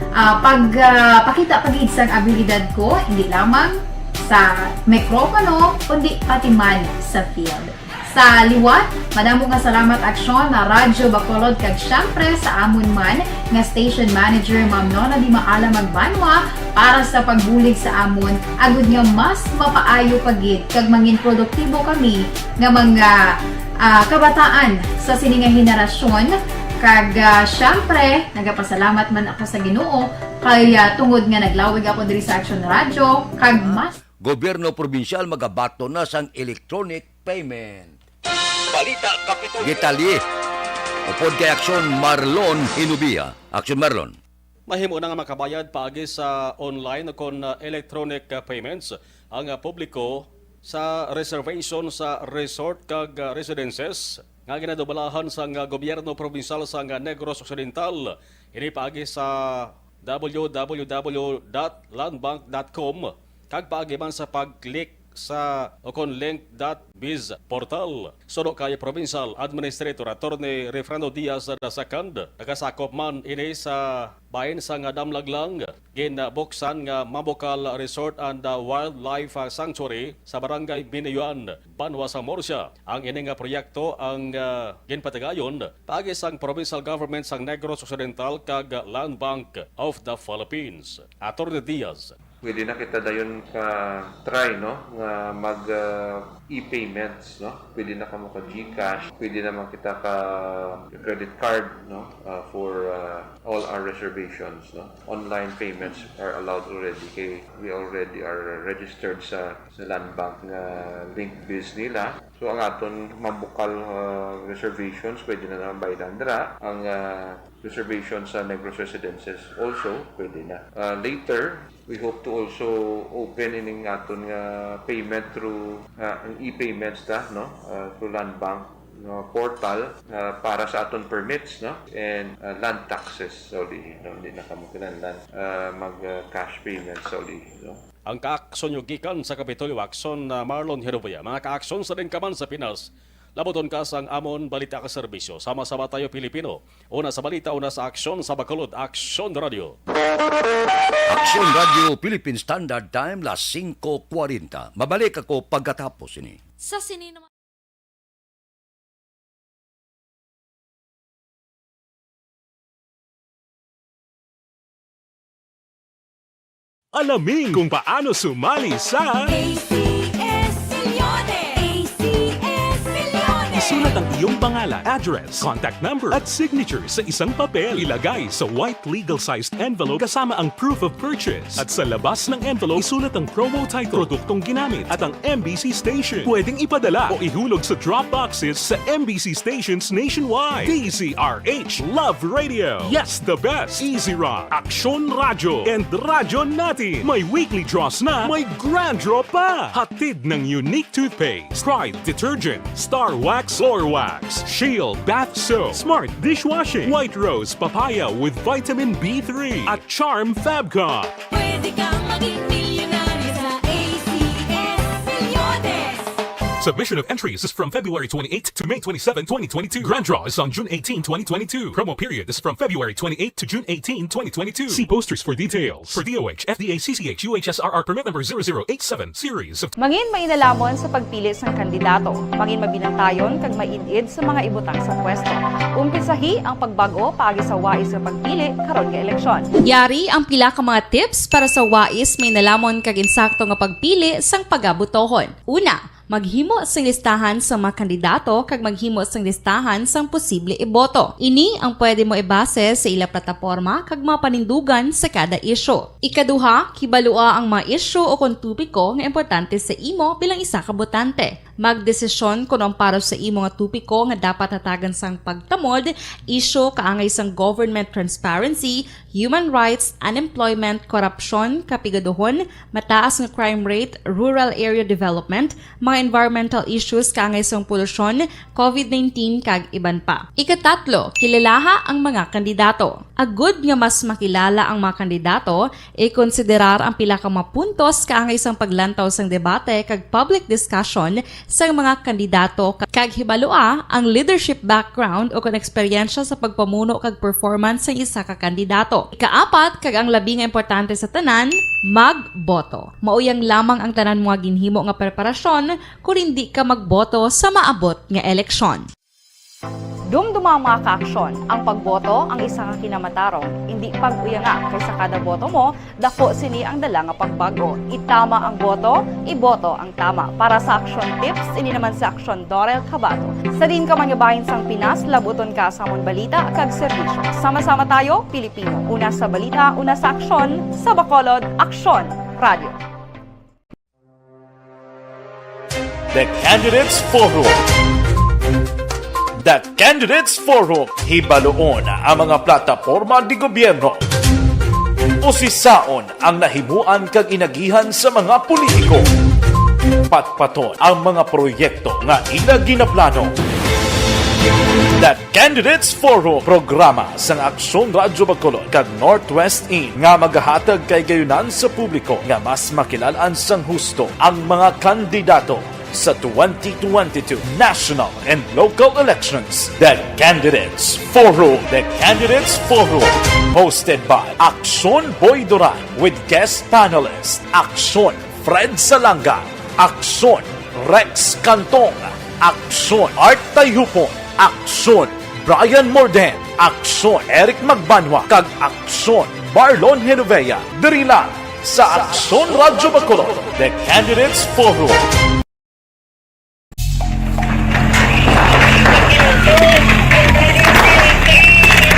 ah, pag, ah, pakita pa gid sang abilidad ko, hindi lamang sa mikropono, kundi pati man sa field. Sa liwat, madamo nga salamat, Aksyon, na Radyo Bacolod, kag syempre sa amon man nga station manager, Ma'am Nona Di Maala Magbanwa, para sa pagbulig sa amon, agud nga mas mapaayo pa gid kag mangin produktibo kami nga mga, ah, kabataan sa sini nga henerasyon. Kag, ah, syempre, nagapasalamat man ako sa Ginoo kay, ah, tungod nga naglawig ako diri sa Action Radio, kag mas Gobyerno probinsyal magabaton na sang electronic payment. Balita Kapitolyo. Detalye. Upod kay Aksyon, Marlon Hinubia. Aksyon, Marlon. Mahimo na nga makabayad paagi sa online kon, uh, electronic, uh, payments ang, uh, publiko sa reservation sa resort kag, uh, residences nga ginadubalahan sang, uh, gobyerno probinsyal sang, uh, Negros Occidental. Ini paagi sa w w w dot land bank dot com kag paagi man sa pag-click sa ukon link dot biz portal. Suno kay Provincial Administrator Attorney Refrando Diaz the second, nagasakop man ini sa bahin sang Damlaglang. Ginbuksan nga Mambukal Resort and, uh, Wildlife, uh, Sanctuary sa Barangay Binayuan, Banwa sang Murcia. Ang ini nga proyekto ang, uh, ginpatigayon paagi sang Provincial Government sang Negros Occidental kag Land Bank of the Philippines. Attorney Diaz. Pwede na kita dayon ka-try, no, nga mag, ah, e-payments, no? Pwede na kamo ka GCash, pwede naman kita ka credit card, no, ah, for, ah, all our reservations, no? Online payments are allowed already kay we already are registered sa, sa Land Bank nga link biz nila. So, ang aton Mambukal, ah, reservations, pwede na naman baydan dira. Ang, ah, reservation sa Negros Residences also, pwede na. Ah, later, we hope to also open ining aton nga payment through, ah, ang e-payments ta, no? Ah, through Land Bank nga portal, ah, para sa aton permits, no? And, ah, land taxes sa ulihi, no? Hindi na kamo kinahanglan, ah, mag, ah, cash payment sa ulihi, no? Ang kaaksyon nyo gikan sa Kapitolyo Aksyon, ah, Marlon Herobia. Mga kaaksyon sa din ka man sa Pinas, labuton ka sang amon balita ka serbisyo. Sama-sama tayo, Pilipino. Una sa balita, una sa aksyon, sa Bacolod, Aksyon Radio. Aksyon Radio, Philippine Standard Time, las singko kwarenta. Mabalik ako pagkatapos ini. Sa sini naman. Alamin kung paano sumali sa A C S Milyones! A C S Milyones! Isulat ang Iyong pangalan, address, contact number, at signature sa isang papel. Ilagay sa white legal-sized envelope kasama ang proof of purchase. At sa labas ng envelope, isulat ang promo title, produktong ginamit, at ang M B C station. Pwedeng ipadala o ihulog sa drop boxes sa M B C stations nationwide. D Z R H Love Radio. Yes, the best. Easy Rock, Aksyon Radyo, and Radyo Natin. May weekly draws na, may grand draw pa. Hatid ng Unique Toothpaste, Pride Detergent, Star Wax, Floor Wax, Shield Bath Soap, Smart Dishwashing, White Rose Papaya with Vitamin B three, at Charm Fabcon. Pwede kang maging milyonaryo sa A C S Milyones. Submission of entries is from February twenty-eighth to May twenty-seven, twenty twenty-two. Grand draw is on June eighteen, twenty twenty-two. Promo period is from February twenty-eighth to June eighteen, twenty twenty-two. See posters for details. For D O H, F D A, C C H, U H S R R permit number zero zero eight seven series of Mangin mainalhamon sa pagpili sang kandidato. Mangin mabinantayon kag maid-id sa mga ibutang sa pwesto. Umpisahi ang pagbag-o paagi sa wais nga pagpili karon nga eleksyon. Yari ang pila ka mga tips para sa wais, mainalhamon kag insakto nga pagpili sang pagabutohon. Una, maghimo sing listahan sa mga kandidato kag maghimo sing listahan sang posible iboto. Ini ang pwede mo ibase sa ila plataporma kag mga panindugan sa kada isyu. Ikaduha, kibalua ang mga isyu o kon topiko nga importante sa imo bilang isa ka botante. Magdesisyon kon ang para sa imo nga topiko nga dapat hatagan sang pagtamod, isyu kaangay sang government transparency, human rights, unemployment, korupsyon, kapigaduhon, mataas nga crime rate, rural area development, mga environmental issues kaangay sang polusyon, covid nineteen, kag iban pa. Ikatatlo, kilalaha ang mga kandidato. Agud nga mas makilala ang mga kandidato, ikonsiderar ang pila ka mga puntos kaangay sang paglantaw sang debate kag public discussion sang mga kandidato, kag hibalua ang leadership background o kon eksperyensya sa pagpamuno kag performance sang isa ka kandidato. Ikaapat, kag ang labi nga importante sa tanan, magboto. Mauyang lamang ang tanan mo nga ginhimo nga preparasyon kon indi ka magboto sa maabot nga eleksyon. Dumduma, mga kaaksyon, ang pagboto ang isa ka kinamatarong, indi pag-uyanga, kay sa kada boto mo, daku sini ang dala nga pagbag-o. Itama ang boto, iboto ang tama. Para sa Aksyon Tips, ini naman si Aksyon Dorel Cabato. Sa diin ka man nga bahin sang Pinas, labuton ka sa amon balita kag serbisyo. Sama-sama tayo, Pilipino. Una sa balita, una sa aksyon, sa Bacolod, Aksyon Radio. The Candidates Forum. The Candidates Forum, hibaluon ang mga plataporma di gobyerno. Usisaon ang nahimuan kag inagihan sa mga politiko. Patpaton ang mga proyekto nga ila ginaplano. The Candidates Forum, programa sang Aksyon Radyo Bacolod kag Northwest In nga magahatag kahigayonan sa publiko nga mas makilal-an sang husto ang mga kandidato sa twenty twenty-two national and local elections. The Candidates Forum. The Candidates Forum, hosted by Aksyon Boy Duran with guest panelist Aksyon Fred Salanga, Aksyon Rex Cantong, Aksyon Art Tayhupon, Aksyon Brian Morden, Aksyon Eric Magbanwa, kag Aksyon Marlon Genovea. Diri lang sa Aksyon Radyo Bacolod, The Candidates Forum.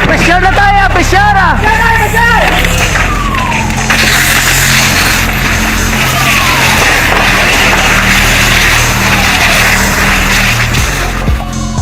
Presyara na tayo, presyara!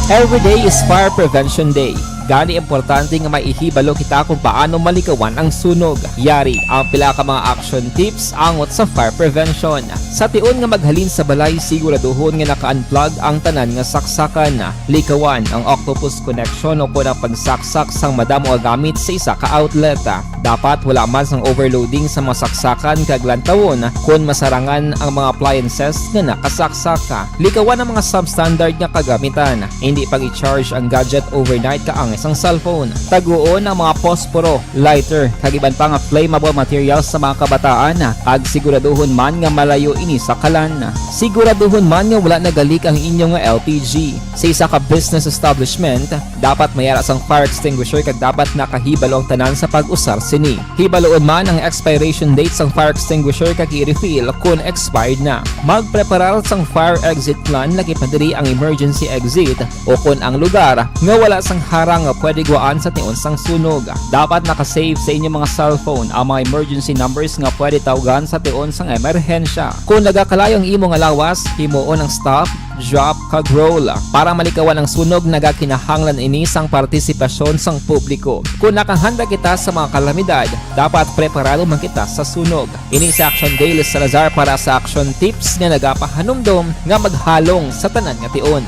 Every day is Fire Prevention Day. Gani, importante nga maihibalo kita kung paano malikawan ang sunog. Yari ang pila ka mga action tips angot sa fire prevention. Sa tion nga maghalin sa balay, siguraduhon nga naka-unplug ang tanan nga saksakan. Likawan ang octopus connection o kon ang pagsaksak sang madamo nga gamit sa isa ka outlet. Dapat wala man sang overloading sa mga saksakan kag lantawon kon masarangan ang mga appliances nga nakasaksak. Likawan ang mga substandard nga kagamitan. Hindi pag-i-charge ang gadget overnight kaangay sang cellphone. Taguon ang mga posporo, lighter, kag iban pa nga flammable materials sa mga kabataan, kag siguraduhon man nga malayo ini sa kalan. Siguraduhon man nga wala nagalik ang inyo nga L P G. Sa isa ka business establishment, dapat may ara sang fire extinguisher kag dapat nakahibalo ang tanan sa pag-usar sini. Hibaluon man ang expiration date sang fire extinguisher kag i-refill kon expired na. Magpreparar sang fire exit plan, laki pa diri ang emergency exit o kon ang lugar nga wala sang harang nga pwede gwaan sa tion sang sunog. Dapat naka-save sa inyo mga cellphone ang mga emergency numbers nga pwede tawgan sa tion sang emerhensya. Kung nagakalayo ang imo nga lawas, himuon ang stop, drop, kag roll. Para malikawan ang sunog, nagakinahanglan ini sang partisipasyon sang publiko. Kung nakahanda kita sa mga kalamidad, dapat preparado man kita sa sunog. Ini si Action Daily Salazar para sa Action Tips nga nagapahanumdom nga maghalong sa tanan nga tion.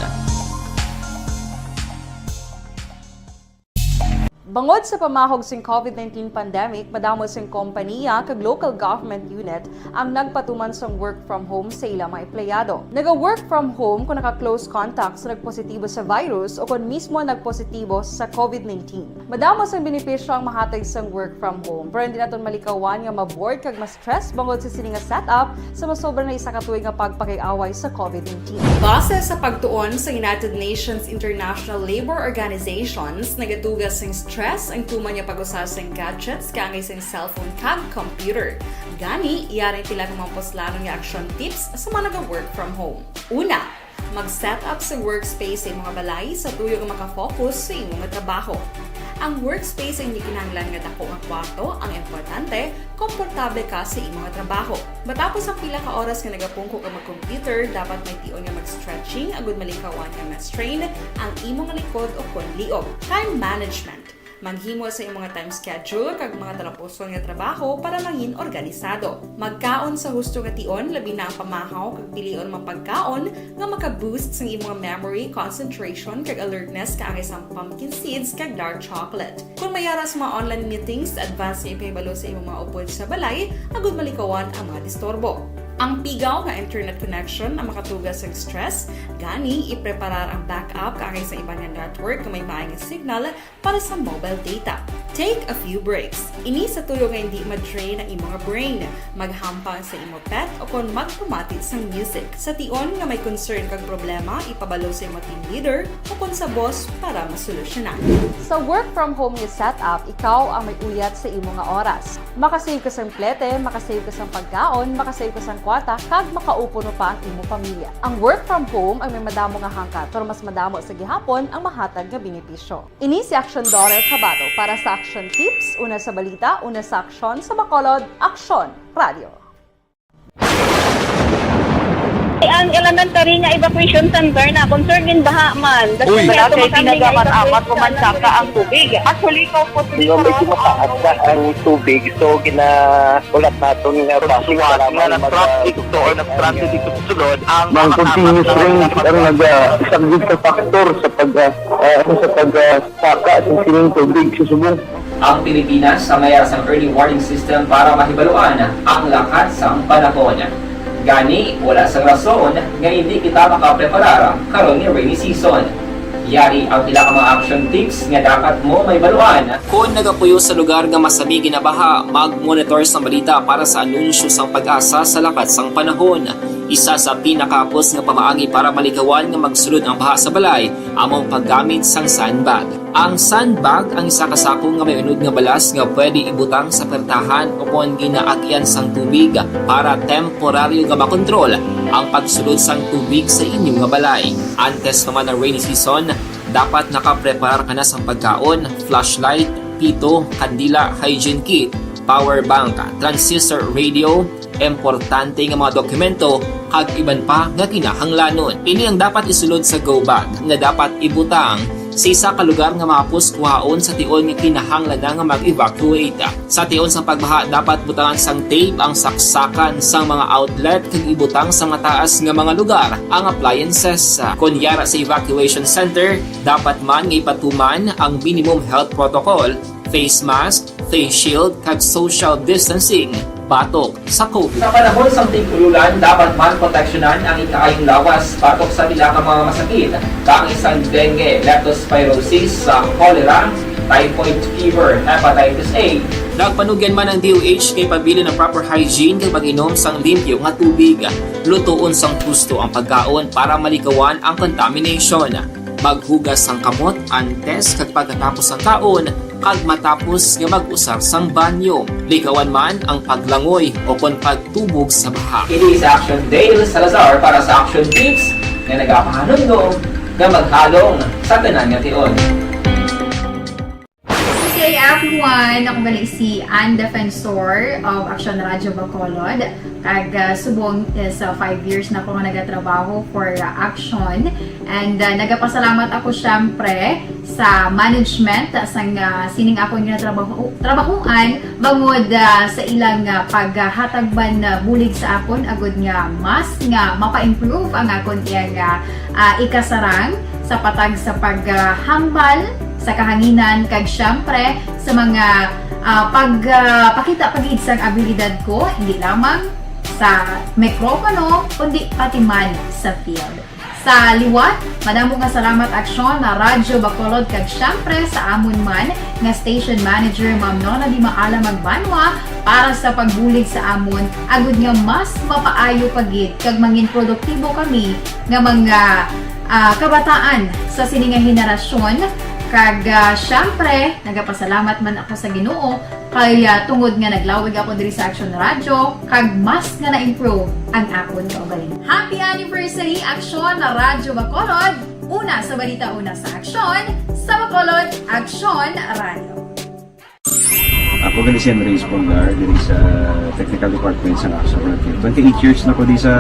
Bangod sa pamahog sing covid nineteen pandemic, madamo sing kompaniya kag local government unit ang nagpatuman sang work from home sa ila mga empleyado. Naga-work from home kung naka-close contact sa nagpositibo sa virus o kon mismo nagpositibo sa covid nineteen. Madamo sang benepisyo ang mahatag sang work from home, pero hindi naton malikawan nga ma-bored kag ma-stress bangod sa sini nga setup sa masobra na isa ka tuig nga pagpakig-away sa covid nineteen. Base sa pagtuon sa United Nations International Labour Organizations, nagatuga sing stress ang tuman nga pag-usa sing gadgets kaangay sing cellphone kag computer. Gani, yari ang pila ka mga puslanon nga action tips sa mga naga-work from home. Una, mag-set up sa workspace sa imong balay sa tuyo nga maka-focus sa imo nga trabaho. Ang workspace sa inyo kinahanglan nga dako nga kwarto ang importante, komportable ka sa imo nga trabaho. Matapos ang pila ka oras nga nagapungko ka mag-computer, dapat may tion nga mag-stretching agud malikawan nga ma-strain ang imo nga likod o kon liog. Time management. Maghimo sa imong nga time schedule kag mga talapuson nga trabaho para mangin organisado. Magkaon sa husto nga tion, labi na ang pamahaw, kag pilion ang mga pagkaon nga maka-boost sang imong memory, concentration, kag alertness, kaangay sang pumpkin seeds kag dark chocolate. Kung may ara sa mga online meetings, advance nga ipahibalo sa imong mga upod sa balay agud malikawan ang mga disturbo. Ang pigaw nga internet connection ang makatuga sa stress, gani ipreparar ang backup kaangay sa iban nga network nga may maay nga signal para sa mobile data. Take a few breaks. Ini sa tuyo nga hindi ma-drain ang imo nga brain. Maghampang sa imo pet o kon magpamati sang music. Sa tion nga may concern kag problema, ipabalo sa imo team leader o kon sa boss para masolusyonan. Sa work from home nga setup, ikaw ang may uyat sa imo nga oras. Makasave ka sang plete, makasave ka sang pagkaon, makasave ka sang kwarta, kag makaupo no pa ang imo pamilya. Ang work from home ang may madamo nga hangkat, pero mas madamo sa gihapon ang mahatag nga benepisyo. Ini si Aksyon Dorel Cabato para sa Aksyon Tips, una sa balita, una sa aksyon, sa Bacolod, Aksyon Radio. Ang elementary nga evacuation center na concern gin baha man. Uy, wala kay tinaga man amat ko man saka ang tubig. Actually, ko po medyo mataas na ang tubig, so ginaulat naton nga basi nga nag-traffic to or nag-transit dito sa sulod ang mga continuous rains ang nag-, ah, isang big factor sa pag, ah, ah, sa pag, ah, saka sa sining tubig sa subong. Ang Pilipinas ang may sang early warning system para mahibaluan ang lakat sang panahon. Gani, wala sang rason nga hindi kita makapreparar karon nga rainy season. Yari ang pila ka mga action tips nga dapat mo mahibaluan. Kon nagapuyo sa lugar nga masami ginabaha, mag-monitor sang balita para sa anunsyo sang PAGASA sa lakat sang panahon. Isa sa pinakahapos nga pamaagi para malikawan nga magsulod ang baha sa balay amo ang paggamit sang sandbag. Ang sandbag ang isa ka sako nga may unod nga balas nga pwede ibutang sa pertahan o kon ginaagian sang tubig para temporaryo nga makontrol ang pagsulod sang tubig sa inyo nga balay. Antes pa man ang rainy season, dapat nakapreparar ka na sang pagkaon, flashlight, pito, kandila, hygiene kit, power bank, transistor radio, importante nga mga dokumento, kag iban pa nga kinahanglanon. Ini ang dapat isulod sa go bag nga dapat ibutang sa isa ka lugar nga mahapos kuhaon sa tion nga kinahanglan na nga mag-evacuate. Sa tion sang pagbaha, dapat butangan sang tape ang saksakan sang mga outlet kag ibutang sa mataas nga mga lugar ang appliances. Kon yara sa evacuation center, dapat man nga ipatuman ang minimum health protocol, face mask, face shield, kag social distancing. batok sa COVID. Sa panahon sang tig-ululan, dapat man proteksyonan ang ikaayong lawas batok sa pila ka mga masakit, kaangay sang dengue, leptospirosis, sa cholera, typhoid fever, hepatitis A. Nagpanugyan man ang D O H kay pabilin ang proper hygiene kag pag-inom sang limpyo nga tubig. Lutoon sang husto ang pagkaon para malikawan ang contamination. Maghugas sang kamot antes kag pagkatapos sang kaon, kag matapos nga mag-usar sang banyo. Likawan man ang paglangoy o kon pagtubog sa baha. Ini sa Action Dale Salazar para sa Action Tips nga nagapahanumdom nga maghalong sa tanan nga tion. Good day, everyone! Ako gali si Ann Defensor of Action Radio Bacolod. Kag ah, subong is ah, five years na ko nga nagatrabaho for ah, Action. And ah, nagapasalamat ako syempre sa management sang ah, sining akon nga trabaho trabahuan bangod ah, sa ilang ah, paghatag man ah, bulig sa akon agud nga mas nga mapa-improve ang akon iyang ah, ah, ikasarang sa patag sa paghambal sa kahanginan kag syempre sa mga ah, pag ah, pakita pa gid sang abilidad ko hindi lamang sa mikropono kundi pati man sa field. Sa liwat, madamo nga salamat Aksyon na Radyo Bacolod kag syempre sa amon man nga station manager Ma'am Nona Di Maala Magbanwa para sa pagbulig sa amon agud nga mas mapaayo pa gid kag mangin produktibo kami nga mga ah, kabataan sa sini nga henerasyon kag ah, syempre nagapasalamat man ako sa Ginoo kay ah, tungod nga naglawig ako diri sa Action Radio kag mas nga na-improve ang akon kaugalingon. Happy anniversary Aksyon na Radyo Bacolod! Una sa balita, una sa aksyon, sa Bacolod, Aksyon Radio. Ako gali si Andres Polgar diri sa Technical Department sa Action Radio. Twenty-eight years na ko di sa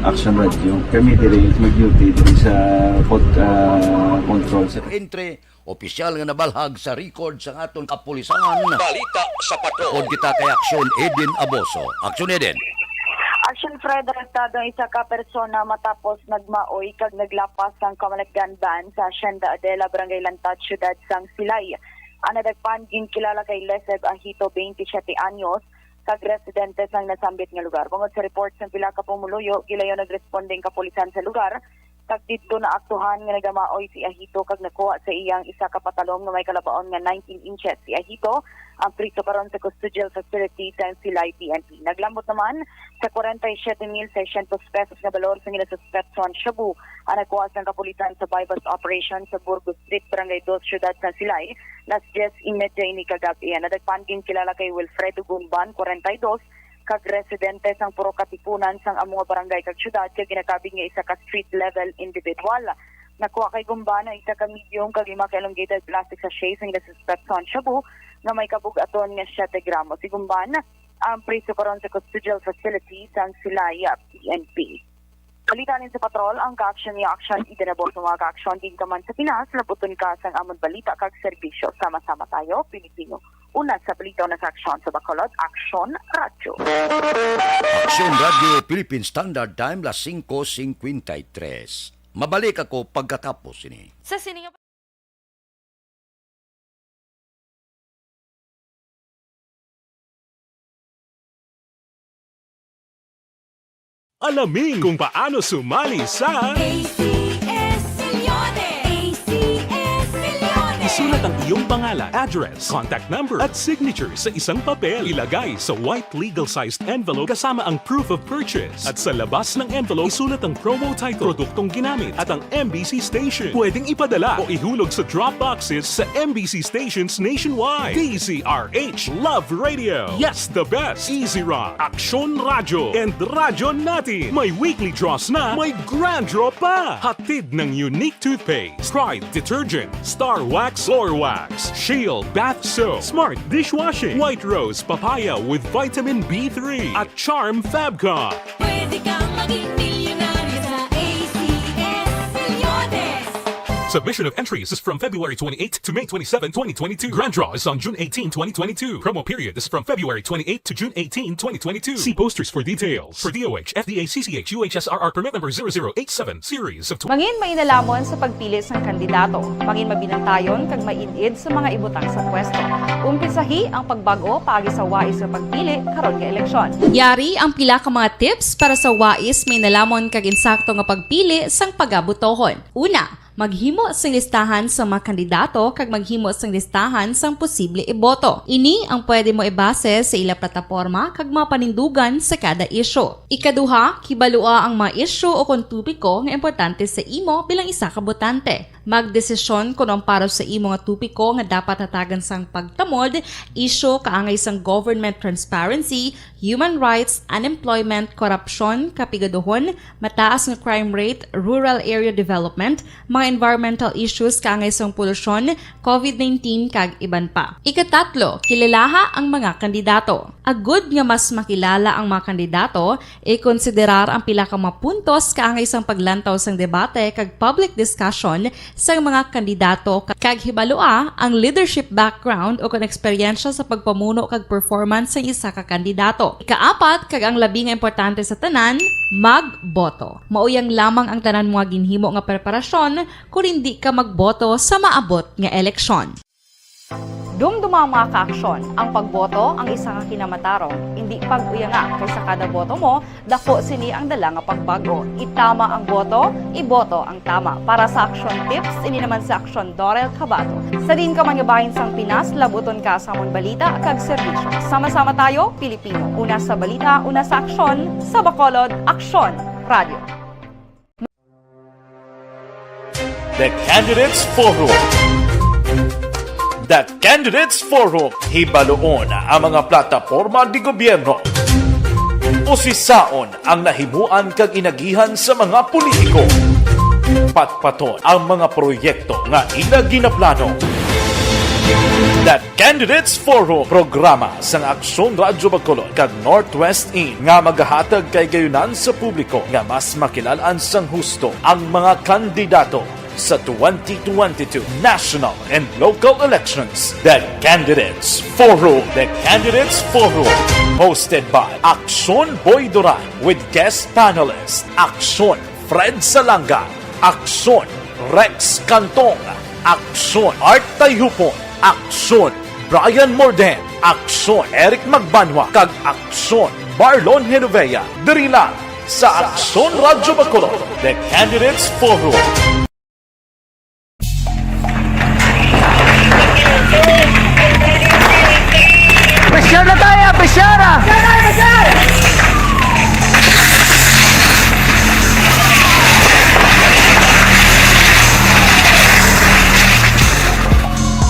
Action Radio. Kami diri mag-duty diri sa pod, ah, control sa Entre, opisyal nga nabalhag sa record sang aton kapulisan. Balita sa Patrol. Pod kita kay Aksyon Eden Aboso. Aksyon Eden. Action Fred, arestado ang isa ka persona matapos nagmaoy kag naglapas sang kamaligdan ban sa Hacienda Adela, Barangay Lantad, Siyudad sang Silay. Ang nadakpan ginkilala kay Leseb Ahito, twenty-siyete anyos, kag residente sang nasambit nga lugar. Bangod sa report sang pila ka pumuluyo, gilayon nagresponde ang kapulisan sa lugar, kag didto naaktuhan nga nagamaoy si Ahito kag nakuha sa iyang isa ka patalom nga may kalabaon nga nineteen inches. Si Ahito ang priso karon sa custodial facility sang Silay P N P. Naglambot naman sa kwarenta y siyete mil seiscientos pesos nga balor sang ginasuspetsuhan shabu ang nakuha sang kapulisan sa buy-bust operation sa Burgos Street, Barangay Dos, Siyudad sang Silay, las dyes y media ini kagab-i. Ang nadakpan ginkilala kay Wilfredo Gumban, kwarenta y dos, kag residente sang purok Katipunan sang amo nga barangay kag syudad kag ginakabig nga isa ka street level individual. Nakuha kay Gumban ang isa ka medium kag lima ka elongated plastic sachet sang ginasuspetsuhan shabu nga may kabug-aton nga siyete gramo. Si Gumban ang priso karon sa custodial facility sang Silay P N P. Balita halin sa patrol, ang ka-aksyon ni Aksyon Eden Aboso. Mga ka-aksyon, din ka man sa Pinas, labuton ka sang amon balita kag serbisyo. Sama-sama tayo, Pilipino. Una sa balita, una sa aksyon sa Bacolod, Aksyon Radyo. Aksyon Radyo Philippine Standard Time, las singko singkwenta y tres. Mabalik ako pagkatapos ini. Sa sini nga Alamin kung paano sumali sa A C S Milyones! A C S Milyones! Isulat ang iyong pangalan, address, contact number, at signature sa isang papel. Ilagay sa white legal-sized envelope kasama ang proof of purchase. At sa labas ng envelope, isulat ang promo title, produktong ginamit, at ang M B C station. Pwedeng ipadala o ihulog sa drop boxes sa M B C stations nationwide. D Z R H Love Radio. Yes, the best. Easy Rock, Aksyon Radyo, and Radyo Natin. May weekly draws na, may grand draw pa. Hatid ng Unique Toothpaste, Pride Detergent, Star Wax Floor Wax, Shield Bath Soap, Smart Dishwashing, White Rose Papaya with Vitamin B three, at Charm Fabcon. Pwede kang maging milyonaryo sa A C S Milyones. Submission of entries is from February twenty-eighth to May twenty-seven, twenty twenty-two. Grand draw is on June eighteen, twenty twenty-two. Promo period is from February twenty-eighth to June eighteen, twenty twenty-two. See posters for details. For D O H, F D A, C C H, U H S R R permit number zero zero eight seven, series of tw- Mangin mainalamon sa pagpili sang kandidato. Mangin mabinantayon kag maid-id sa mga ibutang sa pwesto. Umpisahi ang pagbag-o paagi sa wais nga pagpili karon nga eleksyon. Yari ang pila ka mga tips para sa wais mainalamon kag insakto nga pagpili sang pagabutohon. Una, maghimo sing listahan sa mga kandidato kag maghimo sing listahan sang posible iboto. Ini ang pwede mo ibase sa ila plataporma kag mga panindugan sa kada isyu. Ikaduha, kibalua ang mga isyu o kon topiko nga importante sa imo bilang isa ka botante. Magdesisyon kon ang para sa imo nga topiko nga dapat hatagan sang pagtamod, isyu kaangay sang government transparency, human rights, unemployment, korupsyon, kapigaduhon, mataas nga crime rate, rural area development, mga environmental issues kaangay sang polusyon, covid nineteen, kag iban pa. Ikatatlo, kilalaha ang mga kandidato. Agud nga mas makilala ang mga kandidato, ikonsiderar ang pila ka mga puntos kaangay sang paglantaw sang debate kag public discussion sang mga kandidato, kag hibalua ang leadership background o kon eksperyensya sa pagpamuno kag performance sang isa ka kandidato. Ikaapat, kag ang labi nga importante sa tanan, magboto. Mauyang lamang ang tanan mo nga ginhimo nga preparasyon kon indi ka magboto sa maabot nga eleksyon. Dumduma ang mga kaaksyon. Ang pagboto ang isa ka kinamatarong. Indi pag-uyanga, kay sa kada boto mo, dako sini ang dala nga pagbag-o. Itama ang boto, iboto ang tama. Para sa Aksyon Tips, ini naman si Aksyon Dorel Cabato. Sa diin ka man nga bahin sang Pinas, labuton ka sa amon balita kag serbisyo. Sama-sama tayo, Pilipino. Una sa balita, una sa aksyon, sa Bacolod, Aksyon Radio. The Candidates Forum. The Candidates Forum, hibaluon ang mga plataporma di gobyerno. Usisaon ang nahimuan kag inagihan sa mga politiko. Patpaton ang mga proyekto nga ila ginaplano. The Candidates Forum, programa sang Aksyon Radyo Bacolod kag Northwest In nga magahatag kay gayunan sa publiko nga mas makilal-an sang husto ang mga kandidato sa twenty twenty-two national and local elections. The Candidates Forum. The Candidates Forum, hosted by Aksyon Boy Duran with guest panelist Aksyon Fred Salanga, Aksyon Rex Cantong, Aksyon Art Tayhupon, Aksyon Brian Morden, Aksyon Eric Magbanwa, kag Aksyon Marlon Genovea, diri lang sa Aksyon Radyo Bacolod, The Candidates Forum. Pressure na tayo, pressure!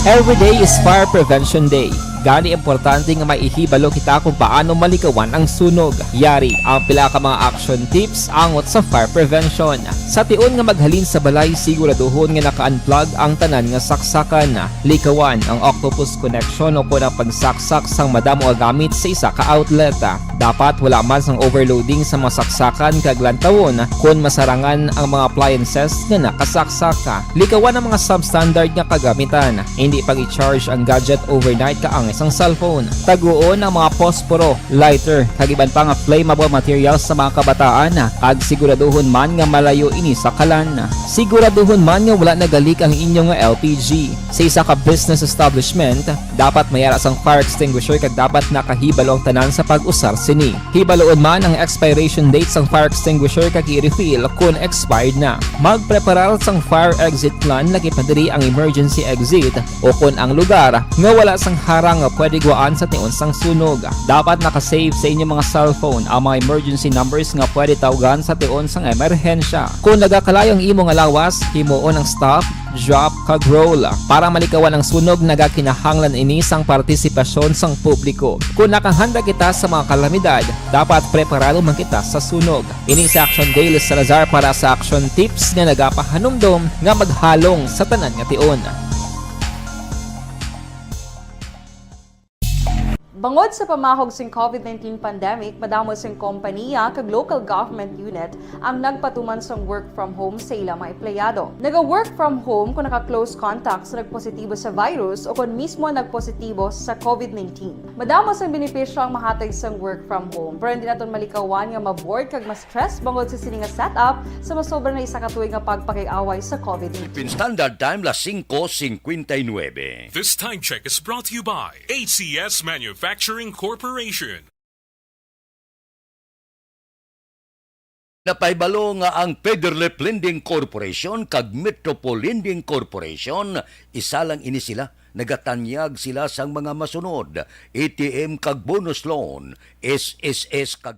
Every day is Fire Prevention Day. Gani, importante nga maihibalo kita kung paano malikawan ang sunog. Yari ang pila ka mga action tips angot sa fire prevention. Sa tion nga maghalin sa balay, siguraduhon nga naka-unplug ang tanan nga saksakan. Likawan ang octopus connection o kon ang pagsaksak sang madamo nga gamit sa isa ka outlet. Dapat wala man sang overloading sa mga saksakan kag lantawon kon masarangan ang mga appliances nga nakasaksak. Likawan ang mga substandard nga kagamitan. Indi pag-i-charge ang gadget overnight kaangay sang cellphone. Taguon ang mga posporo, lighter, kag iban pa nga flammable materials sa mga kabataan, kag siguraduhon man nga malayo ini sa kalan. Siguraduhon man nga wala nagalik ang inyo nga L P G. Sa isa ka business establishment, dapat may ara sang fire extinguisher kag dapat nakahibalo ang tanan sa pag-usar sini. Hibaluon man ang expiration date sang fire extinguisher kag i-refill kon expired na. Magpreparar sang fire exit plan, lakip na diri ang emergency exit o kon ang lugar nga wala sang harang nga pwede guwaan sa tion sang sunog. Dapat naka-save sa inyo mga cellphone ang mga emergency numbers nga pwede tawgan sa tion sang emerhensya. Kon nagakalayo ang imo nga lawas, himuon ang stop, drop, kag roll. Para malikawan ang sunog, nagakinahanglan ini sang partisipasyon sang publiko. Kon nakahanda kita sa mga kalamidad, dapat preparado man kita sa sunog. Ini si Action Dale Salazar para sa Action Tips nga nagapahanumdom nga maghalong sa tanan nga tion. Bangod sa pamahog sing COVID nineteen pandemic, madamo sing kompaniya kag local government unit ang nagpatuman sang work from home sa ila mga empleyado. Naga-work from home kung naka-close contact sa nagpositibo sa virus o kon mismo nagpositibo sa COVID nineteen. Madamo sang benepisyo ang mahatag sang work from home, pero hindi naton malikawan nga ma-bored kag ma-stress bangod sa sini nga setup sa masobra na isa ka tuig nga pagpakig-away sa COVID nineteen. Philippine Standard Time, las singko singkwenta y nuebe. This time check is brought to you by A C S Manufacturing Corporation. Napahibalo nga ang Federlip Lending Corporation kag Metropol Lending Corporation, isa lang ini sila. Nagatanyag sila sang mga masunod: A T M kag bonus loan, S S S kag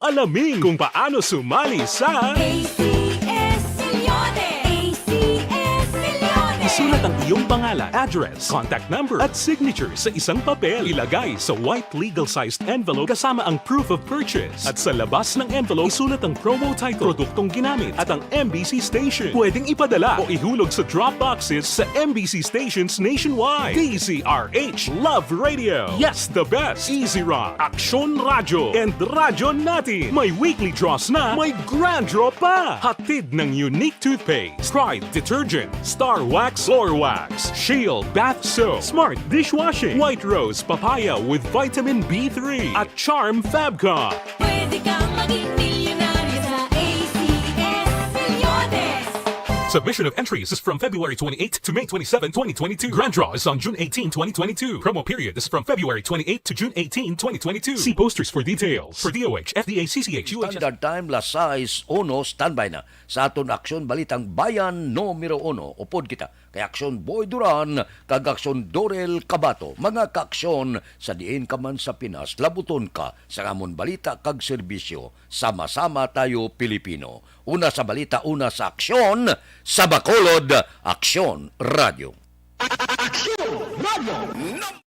Alamin kung paano sumali sa A C S Milyones! A C S Milyones! Isulat ang iyong pangalan, address, contact number, at signature sa isang papel. Ilagay sa white legal-sized envelope kasama ang proof of purchase. At sa labas ng envelope, isulat ang promo title, produktong ginamit, at ang M B C station. Pwedeng ipadala o ihulog sa drop boxes sa M B C stations nationwide. D Z R H Love Radio. Yes, the best. Easy Rock, Aksyon Radyo, and Radyo Natin. May weekly draws na, may grand draw pa. Hatid ng Unique Toothpaste, Pride Detergent, Star Wax Floor Wax, Shield Bath Soap, Smart Dishwashing, White Rose Papaya with Vitamin B three, at Charm Fabcon. Pwede kang maging milyonaryo sa A C S Milyones. Submission of entries is from February twenty-eighth to May twenty-seven, twenty twenty-two. Grand draw is on June eighteen, twenty twenty-two. Promo period is from February twenty-eighth to June eighteen, twenty twenty-two. See posters for details. For D O H, F D A, C C H, U H S. Standard Time, las sais uno, standby na sa aton Aksyon Balitang Bayan numero uno. Upod kita kay Aksyon Boy Duran kag Aksyon Dorel Cabato, mga kaaksyon sa diin ka man sa Pinas, labuton ka sa amon balita kag serbisyo. Sama-sama tayo, Pilipino. Una sa balita, una sa aksyon, sa Bacolod, Aksyon Radyo. Aksyon Radyo.